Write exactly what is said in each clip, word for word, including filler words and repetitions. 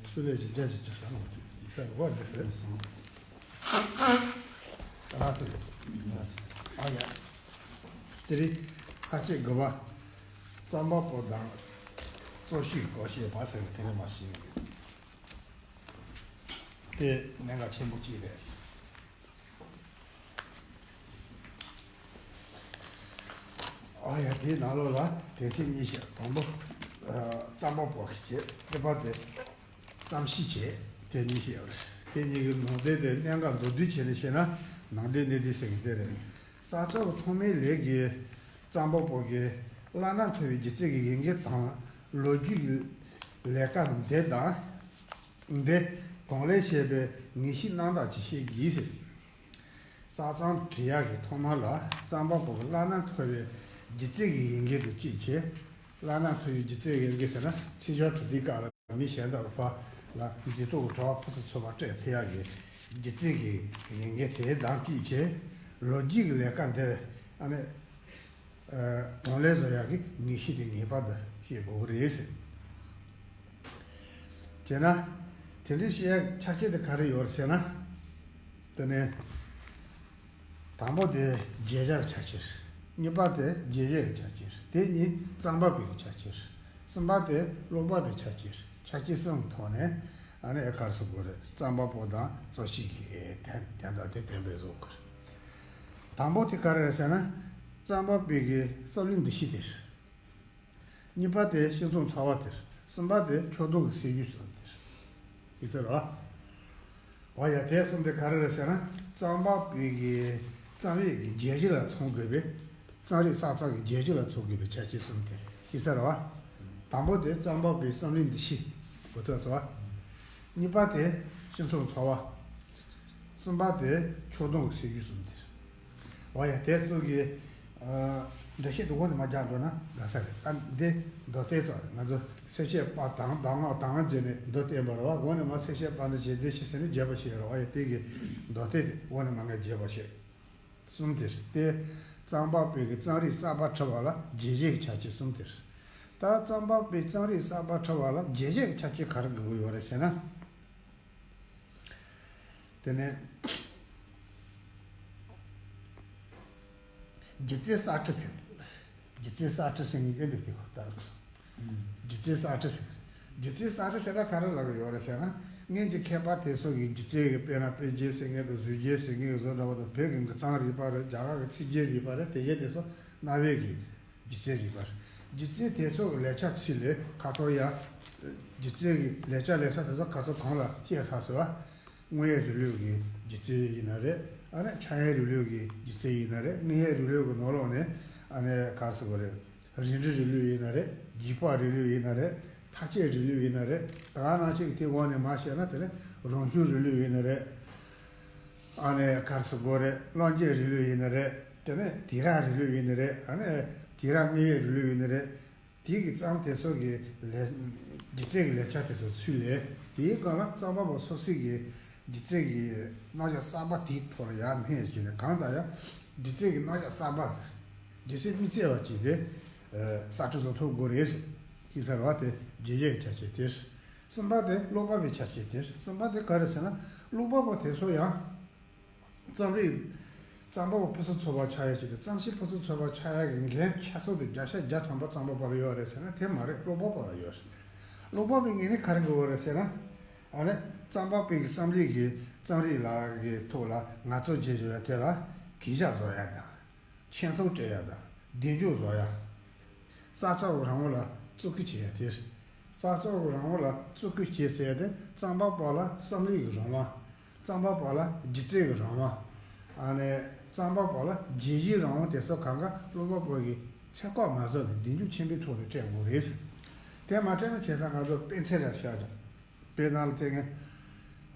ཆུ་ལས་ཀྱི་རྒྱ་ཅིག་ཅིག་ཟ་ནོ་ཅིག་ཡིག་ས་རུ་བ་རེད་ཟེར་སོང་། ཨ་ཡ། དེ་རིང་ས་བཅད་དགུ་པ། རྩམ་པ་པོ་དང་རྩོད་གཞི་སྐོར་བཤད་པ་ཟེར་བ་དེ་རིང་མ་ཤེས་ཡོད། དེ་གནད་འགག་ཆེན་པོ་གཅིག་རེད། ཨ་ཡ། དེའི་ནང་ལོགས་ལ་དོན་ཚན་གཉིས་བཤད། དང་པོ། ཨ། རྩམ་པ་པོ་གི་སྐྱེས་པ་དེ་རྩམ་ཤེས་བྱེད། དེ་གཉིས་བཤད་ཡོད་རེད། དེ་གཉིས་ཀྱི་ནང་དོན་དེ་གནད་འགག་མདོར་བསྡུས་བྱས་ནས་བཤད་ན་ནང་དོན་གནད་བསྡུས་ཟེར་གྱི་དེ་རེད། ས་ཕྱོགས་ཀྱི་ཐོག་མའི་ལས་ཀྱི་རྩམ་པ་པོ་གི་བླ་ན་མཐོ་བའི་སྒྱུ་རྩལ་གྱི་ཡི་གེ་དང་ལོ་རྒྱུས་ཀྱི་ལས་ཀ་འདི་དང་། འདི་གང་ལས་བཤད་པའི་ངེས་ཤེས་རྣམ་དག་ཅིག་བཤད་ཀྱི་ཡིན་ཟེར། ས་མཚམས་བྲི་ཡག་གི་ཐོག་མ་ལ་རྩམ་པ་པོ་གི་བླ་ན་མཐོ་བའི་སྒྱུ་རྩལ་གྱི་ཡི་གེ་དང་གཅིག་བྱས། བླ་ན་མཐོ་བའི་སྒྱུ་རྩལ་གྱི་ཡི་གེ་ཟེར་ན་ཚིག་སྦྱོར་བྲི་དུས་སྐབས་ལ་མི་གཞན་དག་ཕར་ལ་མཛེས་སྡུག་གི་དྲ་བ་ཕུན་སུམ་ཚོགས་པ་སྤྲད་ཐུབ་ཡག་གི་སྒྱུ་རྩལ་གྱི་ཡི་གེ་དེ་དང་གཅིག་བྱས། ལོ་རྒྱུས་ཀྱི་ལས་ཀ་འདི་ཨ་ནི། ཨ། གང་ལས་བཟོ་ཡག་གི་ངེས་ཤེས་དེ་ངེས་པར་དུ་ཤེས་དགོས་ཀྱི་རེད་ཟེར། བྱས་ན། དེ་འདྲའི་བཤད་ཡག་ཆ་ཤས་དེ་ག་རེ་ཡོད་རེད་ཟེར་ན། དེ་ནས། དང་པོ་དེ་བརྗོད་བྱ་གི་ཆ་ཤས། གཉིས་པ་དེ་རྗེས་བྱེད་ཀྱི་ཆ་ཤས། དེ་གཉིས་རྩམ་པ་པོའི་གི་ཆ་ཤས། གསུམ་པ་དེ་ཀློག་པ་པོའི་ཆ་ཤས། ཆ་ཤས་གསུམ་གྱི་ཐོག་ནས་ཨ་ནི་ག་རེ་ཟེར་དགོས་རེད། རྩམ་པ་པོ་དང་རྩོད་གཞི་གི་དོན་དོན་དག་དེ་གཏན་འབེབས་བཟོ་དགོས་རེད། དང་པོ་དེ་ག་རེ་རེད་ཟེར་ན། རྩམ་པ་པོའི་གི་བསམ་བློའི་འདུ་ཤེས་དེ་རེད། གཉིས་པ་དེ་སྤྱི་ཚོགས་འཚོ་བ་དེ་རེད། གསུམ་པ་དེ་ཁྱོད་གདོང་གི་སྲིད་ཇུས་སོགས་དེ་རེད། ཡིན་ས་རེད་བ། འོ་ཡ། དེ་གསུམ་དེ་ག་རེ་རེད་ཟེར་ན། རྩམ་པ་པོའི་གི་རྩོམ་རིག་གི་རྒྱལ་གཞི་ལ་མཚོན་དགོས་པའི། རྩོམ་རིག་གསར་རྩོམ་གྱི་རྒྱལ་གཞི་ལ་མཚོན་དགོས་པའི་ཆ་ཤས་གསུམ་དེ་ཡིན་ས་རེད་བ། དང་པོ་དེ་རྩམ་པ་པོའི་བསམ་བློའི་འདུ་ཤེས། གོ་ཚོད་སོང་བ། གཉིས་པ་དེ་སྤྱི་ཚོགས་འཚོ་བ། གསུམ་པ་དེ་ཁྱོད་གདོང་གི་སྲིད་ཇུས་གསུམ་དེ་རེད། འོ་ཡ། དེ་ཚོ་གི། ཨ། འགྲེལ་བཤད་དུ་འོག་ནས་མར་རྒྱག་འགྲོ་ན་ལགས་ས་རེད། ཨ། འདི་མདོ་སྡེ་ཚོ་ང་ཚོ་གསལ་བཤད་པ་དང་གདམས་ངག་དང་མཛད་ནས་མདོ་བསྟན་པ་རེད་བ། འོག་ནས་མར་གསལ་བཤད་པ་འདི་ཞེས་འདི་ཞེས་ཟེར་ནས་རྒྱས་པ་བཤད་རེད་བ། ཡ། དེ་གི་མདོ་སྡེ་དེ་འོག་ནས་མར་ངས་རྒྱས་པ་བཤད། གསུམ་དེ་རེད་དེ། རྩམ་པ་པོའི་གི་རྩོམ་རིག་གསར་པ་འབྲི་བ་ལ་རྗེས་བྱེད་ཀྱི་ཆ་ཤས་གསུམ་དེ་རེད། ད་རྩམ་པ་པོའི་རྩོམ་རིག་གསར་པ་འབྲི་བ་ལ་རྗེས་བྱེད་ཀྱི་ཆ་ཤས་ག་རེ་དགོས་ཀྱི་ཡོད་རེད་ཟེར་ན། དེ་ནས་སྒྱུ་རྩལ་གསར་བྲི་དེ། སྒྱུ་རྩལ་གསར་བྲི་ཟེར་མཁན་དེ་འདུག་སྟེ་ད། སྒྱུ་རྩལ་གསར་བྲི་ཟེར། སྒྱུ་རྩལ་གསར་བྲི་ཟེར་ན་ག་རེ་ལབ་ཀྱི་ཡོད་རེད་ཟེར་ན། སྔོན་གྱི་མཁས་པ་དེ་ཚོ་གིས་སྒྱུ་རྩལ་གྱི་དཔེར་ན་དཔེ་རྒྱན་ཟེར་མཁན་དང་བཟོ་རྒྱན་ཟེར་མཁན་བཟོ་འདྲ་བ་དང་། བོད་ཀྱི་མགུར་རྩོམ་རིག་པ་རེད། རྒྱ་གར་གྱི་ཚིག་རྒྱན་རིག་པ་རེད། དེ་གའི་དེ་ཚོ་གནའ་བོའི་གི་སྒྱུ་རྩལ་རིག་པ་རེད། སྒྱུ་རྩལ་དེ་ཚོ་གི་ལེགས་ཆ་ཚུལ་ལས་ཁ་ཚོ་ཡ། སྒྱུ་རྩལ་གྱི་ལེགས་ཆ་ལེགས་ཚ་དེ་ཚོ་ཁ་ཚོ་གང་ལ་བཤད་ཚར་སོང་བ། དངོས་ཡོད་རིགས་ལུགས་ཀྱི་སྒྱུ་རྩལ་ཡིན་ན་རེད། ཨ་ནི་འཆར་ཡན་རིགས་ལུགས་ཀྱི་སྒྱུ་རྩལ་ཡིན་ན་རེད། དངོས་ཡོད་རིགས་ལུགས་ཀྱི་ནང་ལོགས་ནས་ཨ་ནི་ག་རེ་ཟེར་དགོས་རེད། རིགས་འགྲེ་རིགས་ལུགས་ཡིན་ན་རེད། རྒྱུད་པ་རིགས་ལུགས་ཡིན་ན་རེད། མཐའ་དཔྱད་རིགས་ལུགས་ཡིན་ན་རེད། ད་ག་ནང་བཞིན་གྱི་དེ་འོག་ནས་མར་བཤད་ན་དེ་ནི་རང་བྱུང་རིགས་ལུགས་ཡིན་ན་རེད། ཨ་ནི་ག་རེ་ཟེར་དགོས་རེད། བློ་འབྱེད་རིགས་ལུགས་ཡིན་ན་རེད། དེ་ནས་དུས་རབས་རིགས་ལུགས་ཡིན་ན་རེད། ཨ་ནི་དུས་རབས་དངོས་ཡོད་རིགས་ལུགས་ཡིན་ན་རེད། དེ་གི་རྩོམ་དེ་ཚོ་གི་ལས། སྒྱུ་རྩལ་གྱི་ལེགས་ཆ་དེ་ཚོ་ཚུལ་ལས་དེའི་སྒང་ལ་རྩོམ་པ་པོ་སོ་སོ་གི་སྒྱུ་རྩལ་གྱི་རྣམ་གཞག་གསར་པ་དེའི་ཐོག་ལ་ཡར་སྣོན་བྱས་ནས། གང་ལྟར་ཡང་སྒྱུ་རྩལ་གྱི་རྣམ་གཞག་གསར་པ། སྒྱུ་རྩལ་མི་གཙོས་པ་ཅིག་དེ་གསར་སྐྲུན་བཟོ་ཐུབ་དགོས་རེད་ཟེར། ཤེས་ས་རེད་བ། དེ་རྗེས་བྱེད་ཀྱི་ཆ་ཤས་དེ། གསུམ་པ་དེ་ཀློག་པ་པོའི་ཆ་ཤས་དེ། གསུམ་པ་དེ་ག་རེ་ཟེར་ན། ཀློག་པ་པོ་དེ་ཚོ་ཡང་རྩོམ་རིག་རྩོམ་པ་པོ་ཕུན་སུམ་ཚོགས་པ་ཆགས་ཡ་ཅིག་དང་། རྩོམ་གཞི་ཕུན་སུམ་ཚོགས་པ་ཆགས་ཡ་གི་འགན་ཆེ་ཤོས་དེ་བརྒྱ་ཆ་བརྒྱ་ཐམ་པ་རྩོམ་པ་པོ་ལ་ཡོད་རེད་ཟེར་ན་དེ་མ་རེད། ཀློག་པ་པོ་ལ་ཡོད་རེད། ཀློག་པ་པོའི་ངོས་ནས་ག་རེ་དགོས་རེད་ཟེར་ན། ཨ་ནི་རྩོམ་པ་པོའི་གི་རྩོམ་རིག་གི་རྩོམ་རིག་ལ་གི་ཐོག་ལ་ངལ་རྩོལ་བྱེད་བཞིན་ཡོད་དེ་ལ་གུས་ཞབས་བཟོ་ཡ་དང་། མཁྱེན་རྟོགས་སྤྲད་ཡ་དང་། གདེང་འཇོག་བཟོ་ཡ། ས་ཕྱོགས་ཀྱི་རང་དབང་ལ་བརྩི་བཀུར་བྱེད་ཡ་དེ། ས་ཕྱོགས་ཀྱི་རང་དབང་ལ་བརྩི་བཀུར་བྱེད་ཟེར་ཡ་དེ་རྩོམ་པ་པོ་ལ་རྩོམ་རིག་གི་རང་དབང་། རྩོམ་པ་པོ་ལ་སྒྱུ་རྩལ་གྱི་རང་དབང་། ཨ་ནི་རྩོམ་པ་པོ་ལ་རྒྱལ་གཞིའི་རང་དབང་དེ་ཚོ་གང་ག་ཀློག་པ་པོ་གིས་ཚེ་སྐོར་མ་བཟོ་ནས་གདེང་འཇོག་ཆེན་པོའི་ཐོག་ནས་སྤྲད་དགོས་རེད་ཟེར། དེ་མ་སྤྲད་ན་བྱས་ཙང་ང་ཚོ་དཔེ་མཚོན་ལ་བཞག་ཅིང་། དཔེར་ན་ལ་དེ་སྔ།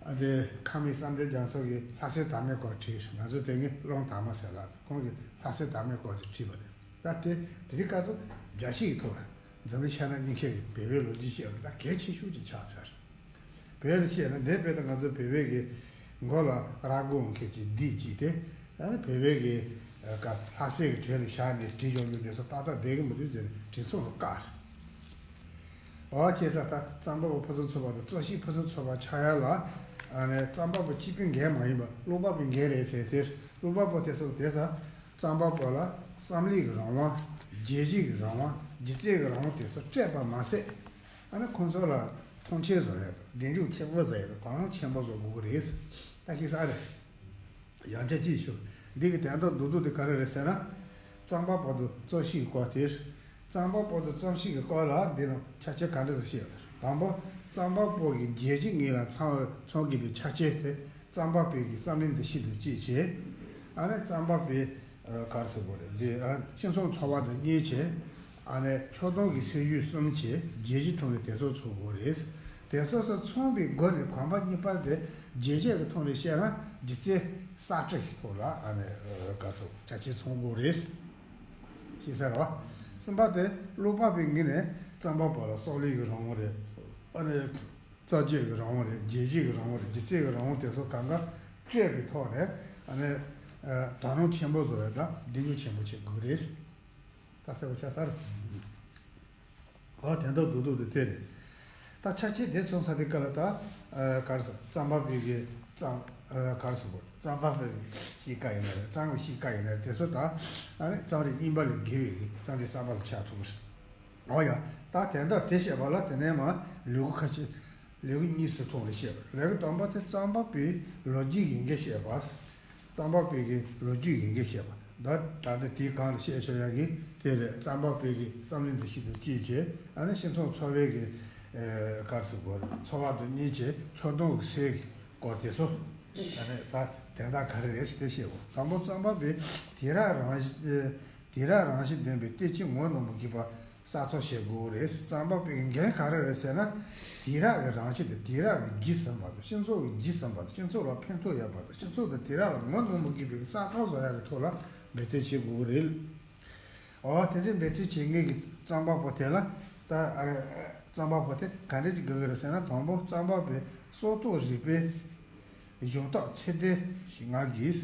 ཨ། དེ་ཁ་མི་བསམ་གཏན་རྒྱ་མཚོ་གིས་ལྷ་སའི་དར་མའི་སྐོར་བྲིས། ང་ཚོ་དེ་སྔ་ཀློང་དར་མ་ཟེར་ལ། ཁོང་གིས་ལྷ་སའི་དར་མའི་སྐོར་ཅིག་བྲིས་པ་རེད། ད་དེ་དེ་རིང་ཁ་ཚོ་རྒྱལ་སྤྱིའི་ཐོག་ལ་འཛམ་གླིང་ཤ་ནག་གཉིས་ཀའི་བོད་པའི་ལོ་རྒྱུས་བཤད་པ་ད་གལ་ཆེ་ཤོས་ཅིག་ཆགས་ཚར། བོད་ལ་བཤད་ན་འདས་པའི་ད་ང་ཚོ་བོད་པའི་གི་མགོ་ལ་རྭ་སྒོ་འོང་མཁན་གྱི་ལྡེ་གཅིག་དེ། ཨ་ནི་བོད་པའི་གི་ཀ་ལྷ་སའི་གི་གྲས་ལ་བཞག་ནས་བྲིས་ཡོང་རྒྱུ་དེ་ཚོ་ཏག་ཏག་བསྡད་ཀྱི་མི་འདུག་ཟེར་ནས་བྲིས་ཚོགས་ལ་བཀག་རེད། འོ་བྱས་ཙང་ད་རྩོམ་པ་པོ་ཕུན་སུམ་ཚོགས་པ་དང་རྩོམ་གཞི་ཕུན་སུམ་ཚོགས་པ་ཆགས་ཡ་ལ། ཨ་ནི་རྩོམ་པ་པོ་གཅིག་པུའི་འགན་མ་ཡིན་པར་ཀློག་པ་པོའི་འགན་རེད་ཟེར་ཏེ། ཀློག་པ་པོ་དེ་ཚོ་དེ་ཙང་རྩོམ་པ་པོ་ལ་བསམ་བློའི་གི་རང་དབང་། རྒྱལ་སྤྱིའི་གི་རང་དབང་། སྒྱུ་རྩལ་གི་རང་དབང་དེ་ཚོ་སྤྲད་པ་མ་ཟད། ཨ་ནི་ཁོང་ཚོ་ལ་མཐོང་ཆེན་བཟོ་ཡ་དང་གདེང་འཇོག་ཆེན་པོ་བཟོ་ཡ་དང་དོ་སྣང་ཆེན་པོ་བཟོ་དགོས་ཀྱི་རེད། ད་ཤེས་ས་རེད། ཡང་བསྐྱར་གཅིག་ཞུ། འདི་གི་དོན་དག་རྡོག་རྡོག་དེ་ག་རེ་རེད་ཟེར་ན། རྩོམ་པ་པོ་དང་རྩོམ་གཞིའི་སྐོར་དེ། རྩོམ་པ་པོ་དང་རྩོམ་གཞི་གི་སྐོར་ལ་འདི་ནང་ཆ་རྐྱེན་ག་འདྲ་ཞིག་བཤད་ཡོད་རེད། དང་པོ། རྩོམ་པ་པོ་གི་རྒྱལ་སྤྱིའི་ངོས་ལ་ཚང་ཚང་དགོས་པའི་ཆ་རྐྱེན་དེ་རྩོམ་པ་པོའི་གི་བསམ་བློའི་འདུ་ཤེས་དང་གཅིག་བྱས། ཨ་ནི་རྩོམ་པ་པོའི་ཨ་ག་རེ་ཟེར་དགོས་རེད། འདི་ཨ་སྤྱི་ཚོགས་འཚོ་བ་དང་གཉིས་བྱས། ཨ་ནི་ཕྱོགས་སྡོམ་གྱི་སྲོལ་རྒྱུན་གསུམ་བྱས། རྒྱལ་སྤྱིའི་ཐོག་ནས་དེ་ཚོ་ཚུགས་དགོས་རེད། དེ་ཚོ་ཚང་བའི་སྒོ་ནས་གོམ་པ་གཉིས་པ་དེ་རྒྱལ་སྤྱི་གི་ཐོག་ནས་བཤད་ན་སྒྱུ་རྩལ་གསར་སྐྲུན་གྱི་ཐོག་ལ་ཨ་ནི་ག་རེ་ཟེར་ཆ་རྐྱེན་ཚང་དགོས་རེད། ཤེས་ས་རེད་བ། གསུམ་པ་དེ་ཀློག་པ་པོའི་ངོས་ནས་རྩོམ་པ་པོ་ལ་བསམ་བློའི་གི་རང་དབང་རེད། ཨ་ནི་རྩོམ་གྱི་གི་རང་དབང་རེད། རྒྱལ་སྤྱིའི་གི་རང་དབང་རེད། སྒྱུ་རྩལ་གི་རང་དབང་དེ་ཚོ་གང་ག་སྤྲད་པའི་ཐོག་ནས་ཨ་ནི་དོ་སྣང་ཆེན་པོ་བཟོ་ཡ་དང་གདེང་འཇོག་ཆེན་པོ་བྱེད་དགོས་ཀྱི་རེད། ད་གསལ་པོ་ཆགས་ཚར། འོ་དེ་འདྲ་རྡོག་རྡོག་དེ་དེ་རེད། ད་ཆ་རྐྱེན་དེ་ཚང་ཚར་དུས་སྐབས་ལ་ད་ཨ་ག་རེ་ཟེར་རྩོམ་པ་པོའི་གི་རྩོམ་ཨ་ག་རེ་ཟེར་དགོས་རེད། རྩོམ་པ་པོའི་གི་གཤིས་ཀ་ཡིན་ན་རེད། རྩོམ་གྱི་གཤིས་ཀ་ཡིན་ན་རེད། དེ་ཚོ་ད་ཨ་ནི་རྩོམ་རིག་རྙིང་པ་ལས་བརྒལ་བའི་གི་རྩོམ་རིག་གསར་པ་ཞིག་ཆགས་ཐུབ་ཀྱི་རེད། འོ་ཡ། ད་དེ་འདྲ་དེ་བཤད་པ་ལ་དེ་ནས་མར་ལེའུ་ཁ་ཤས། ལེའུ་གཉིས་སུ་ཐོག་ལ་བཤད་པ། ལེའུ་དང་པོ་དེ་རྩོམ་པ་པོའི་ལོ་རྒྱུས་ཡིན་གྱི་བཤད་པ། རྩོམ་པ་པོའི་གི་ལོ་རྒྱུས་ཡིན་གྱི་བཤད་པ། ད་ད་ལྟ་དེའི་སྒང་ལ་བཤད་ཆོག་ཡ་གི་དེ་རེད། རྩོམ་པ་པོའི་གི་བསམ་བློའི་འདུ་ཤེས་དང་གཅིག་བྱས། ཨ་ནི་སྤྱི་ཚོགས་འཚོ་བའི་གི་ཨེ་ག་རེ་ཟེར་དགོས་རེད། འཚོ་བ་དང་གཉིས་བྱས་ཕྱོགས་སྡོམ་གྱི་སྲོལ་གྱི་སྐོར་དེ་ཚོ། ཨ་ནི་ད་དོན་དག་ག་རེ་རེད་ཟེར་དེ་བཤད་དགོས། དང་པོ་རྩོམ་པ་པོས་དུས་རབས་རང་བཞིན་ཨེ་དུས་རབས་རང་བཞིན་ལྡན་པའི་བསྟན་བཅོས་ངོ་མ་མང་པོ་ཞིག་པ། གསར་རྩོམ་བྱེད་དགོས་རེད། རྩོམ་པ་པོའི་འགན་ག་རེ་རེད་ཟེར་ན། དུས་རབས་ཀྱི་རང་བཞིན་དེ་དུས་རབས་ཀྱི་རྒྱུན་བསྲིངས་པ་དང་སྤྱི་ཚོགས་ཀྱི་རྒྱུན་བསྲིངས་པ་དང་སྤྱི་ཚོགས་ལ་ཕན་ཐོགས་ཡོད་པ་དང་སྤྱི་ཚོགས་དང་དུས་རབས་ལ་ངོ་མ་མང་པོ་ཞིག་པའི་གསར་རྩོམ་བཟོ་ཡག་གི་ཐོག་ལ་འབད་བརྩོན་བྱེད་དགོས་རེད། འོ་དེ་འདྲའི་འབད་བརྩོན་བྱེད་མཁན་གྱི་རྩོམ་པ་པོ་དེ་ལ་ད་ཨ་རྩོམ་པ་པོ་དེ་ག་འདྲ་ཞིག་དགོས་ཀྱི་རེད་ཟེར་ན། དང་པོ་རྩོམ་པ་པོའི་སྲོལ་གཏོད་རིག་པའི་གཞུང་རྟགས་ཚད་ལྡན་ཞིག་ངང་གིས།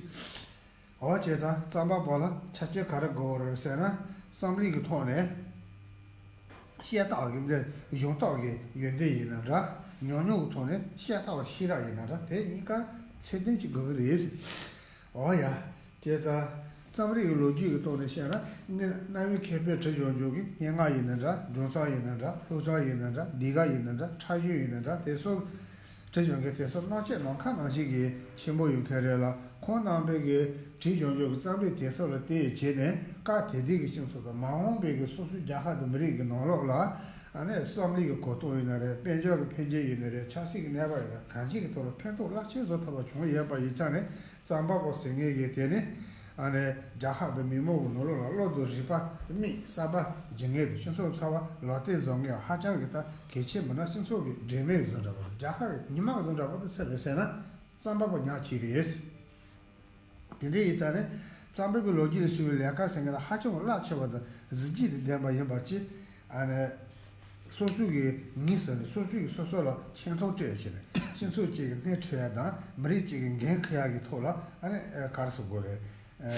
འོ་བྱས་ཙང་རྩོམ་པ་པོ་ལ་ཆ་རྐྱེན་ག་རེ་དགོས་རེད་ཟེར་ན། བསམ་བློའི་གི་ཐོག་ནས་ཤ་སྟག་གི་འདི་གཞུང་རྟགས་ཀྱི་ཡོན་ཏན་ཡིན་ན་འདྲ། ཉམས་མྱོང་གི་ཐོག་ནས་ཤ་སྟག་ཤེས་རབ་ཡིན་ན་འདྲ། དེ་གཉིས་ཀ་ཚད་ལྡན་ཅིག་དགོས་ཀྱི་རེད། འོ་ཡ། བྱས་ཙང་རྩོམ་རིག་གི་ལོ་རྒྱུས་ཀྱི་ཐོག་ནས་བཤད་ན། གནའ་བོའི་མཁས་པའི་བྲི་བཞག་རྒྱུ་གི་སྙན་ངག་ཡིན་ན་འདྲ། སྒྲུང་རྩོམ་ཡིན་ན་འདྲ། ལྷུག་རྩོམ་ཡིན་ན་འདྲ། ལྡེབ་ག་ཡིན་ན་འདྲ། ཕྲ་ཞིབ་ཡིན་ན་འདྲ། དེ་ཚོ་བྲི་བཞག་མཁན་དེ་ཚོ་སྣང་བྱེད་ནམ་མཁའ་ནང་བཞིན་གྱི་ཆེན་པོ་ཡོད་མཁན་རེད་ལ། ཁོང་རྣམ་པས་ཀྱི་བྲིས་བཞག་རྒྱུ་གི་རྩོམ་རིག་དེ་ཚོ་ལ་བལྟས་བྱས་ནས། སྐབས་དེ་དུས་ཀྱི་སྤྱི་ཚོགས་དང་མ་འོངས་པའི་གི་སོ་སོའི་རྒྱལ་ཁབ་དང་མི་རིགས་ཀྱི་ནང་ལོགས་ལ་ཨ་ནི་བསམ་བློའི་གི་གོ་རྟོགས་ཡིན་ན་རེད། དཔལ་འབྱོར་གྱི་འཕེལ་རྒྱས་ཡིན་ན་རེད། ཆབ་སྲིད་ཀྱི་གནས་བབ་ཡིན་ན། གང་ཅིའི་གི་ཐོག་ལ་ཕན་ཐོགས་རླབས་ཆེན་བཟོ་ཐུབ་པ་བྱུང་ཡོད་པ་ཡིན་ཙང་ནས། རྩོམ་པ་པོ་ཟེར་མཁན་གྱི་དེ་ནི་ཨ་ནི་རྒྱལ་ཁབ་དང་མི་མང་གི་ནང་ལོགས་ལ་བློ་དང་རིག་པ་དམིགས་བསལ་པ་སྦྱིན་མཁན་དང་། སྤྱི་ཚོགས་འཚོ་བ་ལག་བསྟར་བཟོ་མཁན་ཧ་ཅང་གི་ད་གལ་ཆེན་མིན་ན། སྤྱི་ཚོགས་ཀྱི་སྒྲོན་མེ་བཟོ་འདྲ་པོ། རྒྱལ་ཁབ་ཀྱི་ཉི་མ་བཟོ་འདྲ་པོ་དེ་སུ་རེད་ཟེར་ན། རྩོམ་པ་པོ་ཉག་གཅིག་རེད། དེ་འདྲ་ཡིན་ཙང་ནས་རྩོམ་པ་པོའི་ལོ་རྒྱུས་ལ་བྱུང་བའི་ལས་ཀ་ཟེར་མཁན་ལ་ཧ་ཅང་རླབས་ཆེ་བ་དང་གཟི་བརྗིད་དང་ལྡན་པ་ཡིན་པ་ཅིག་ཨ་ནི་སོ་སོ་གི་ངོས་ཟིན་ནས། སོ་སོ་གིས་སོ་སོ་ལ་ཁྱད་མཐོང་སྤྲད་བྱས་ནས། སྤྱི་ཚོགས་གཅིག་གི་སྣེ་ཁྲིད་ཡ་དང་མི་རིགས་གཅིག་གི་འགན་འཁུར་ཡ་གི་ཐོག་ལ་ཨ་ནི་ཨ་ག་རེ་ཟེར་དགོས་རེད། ཨ་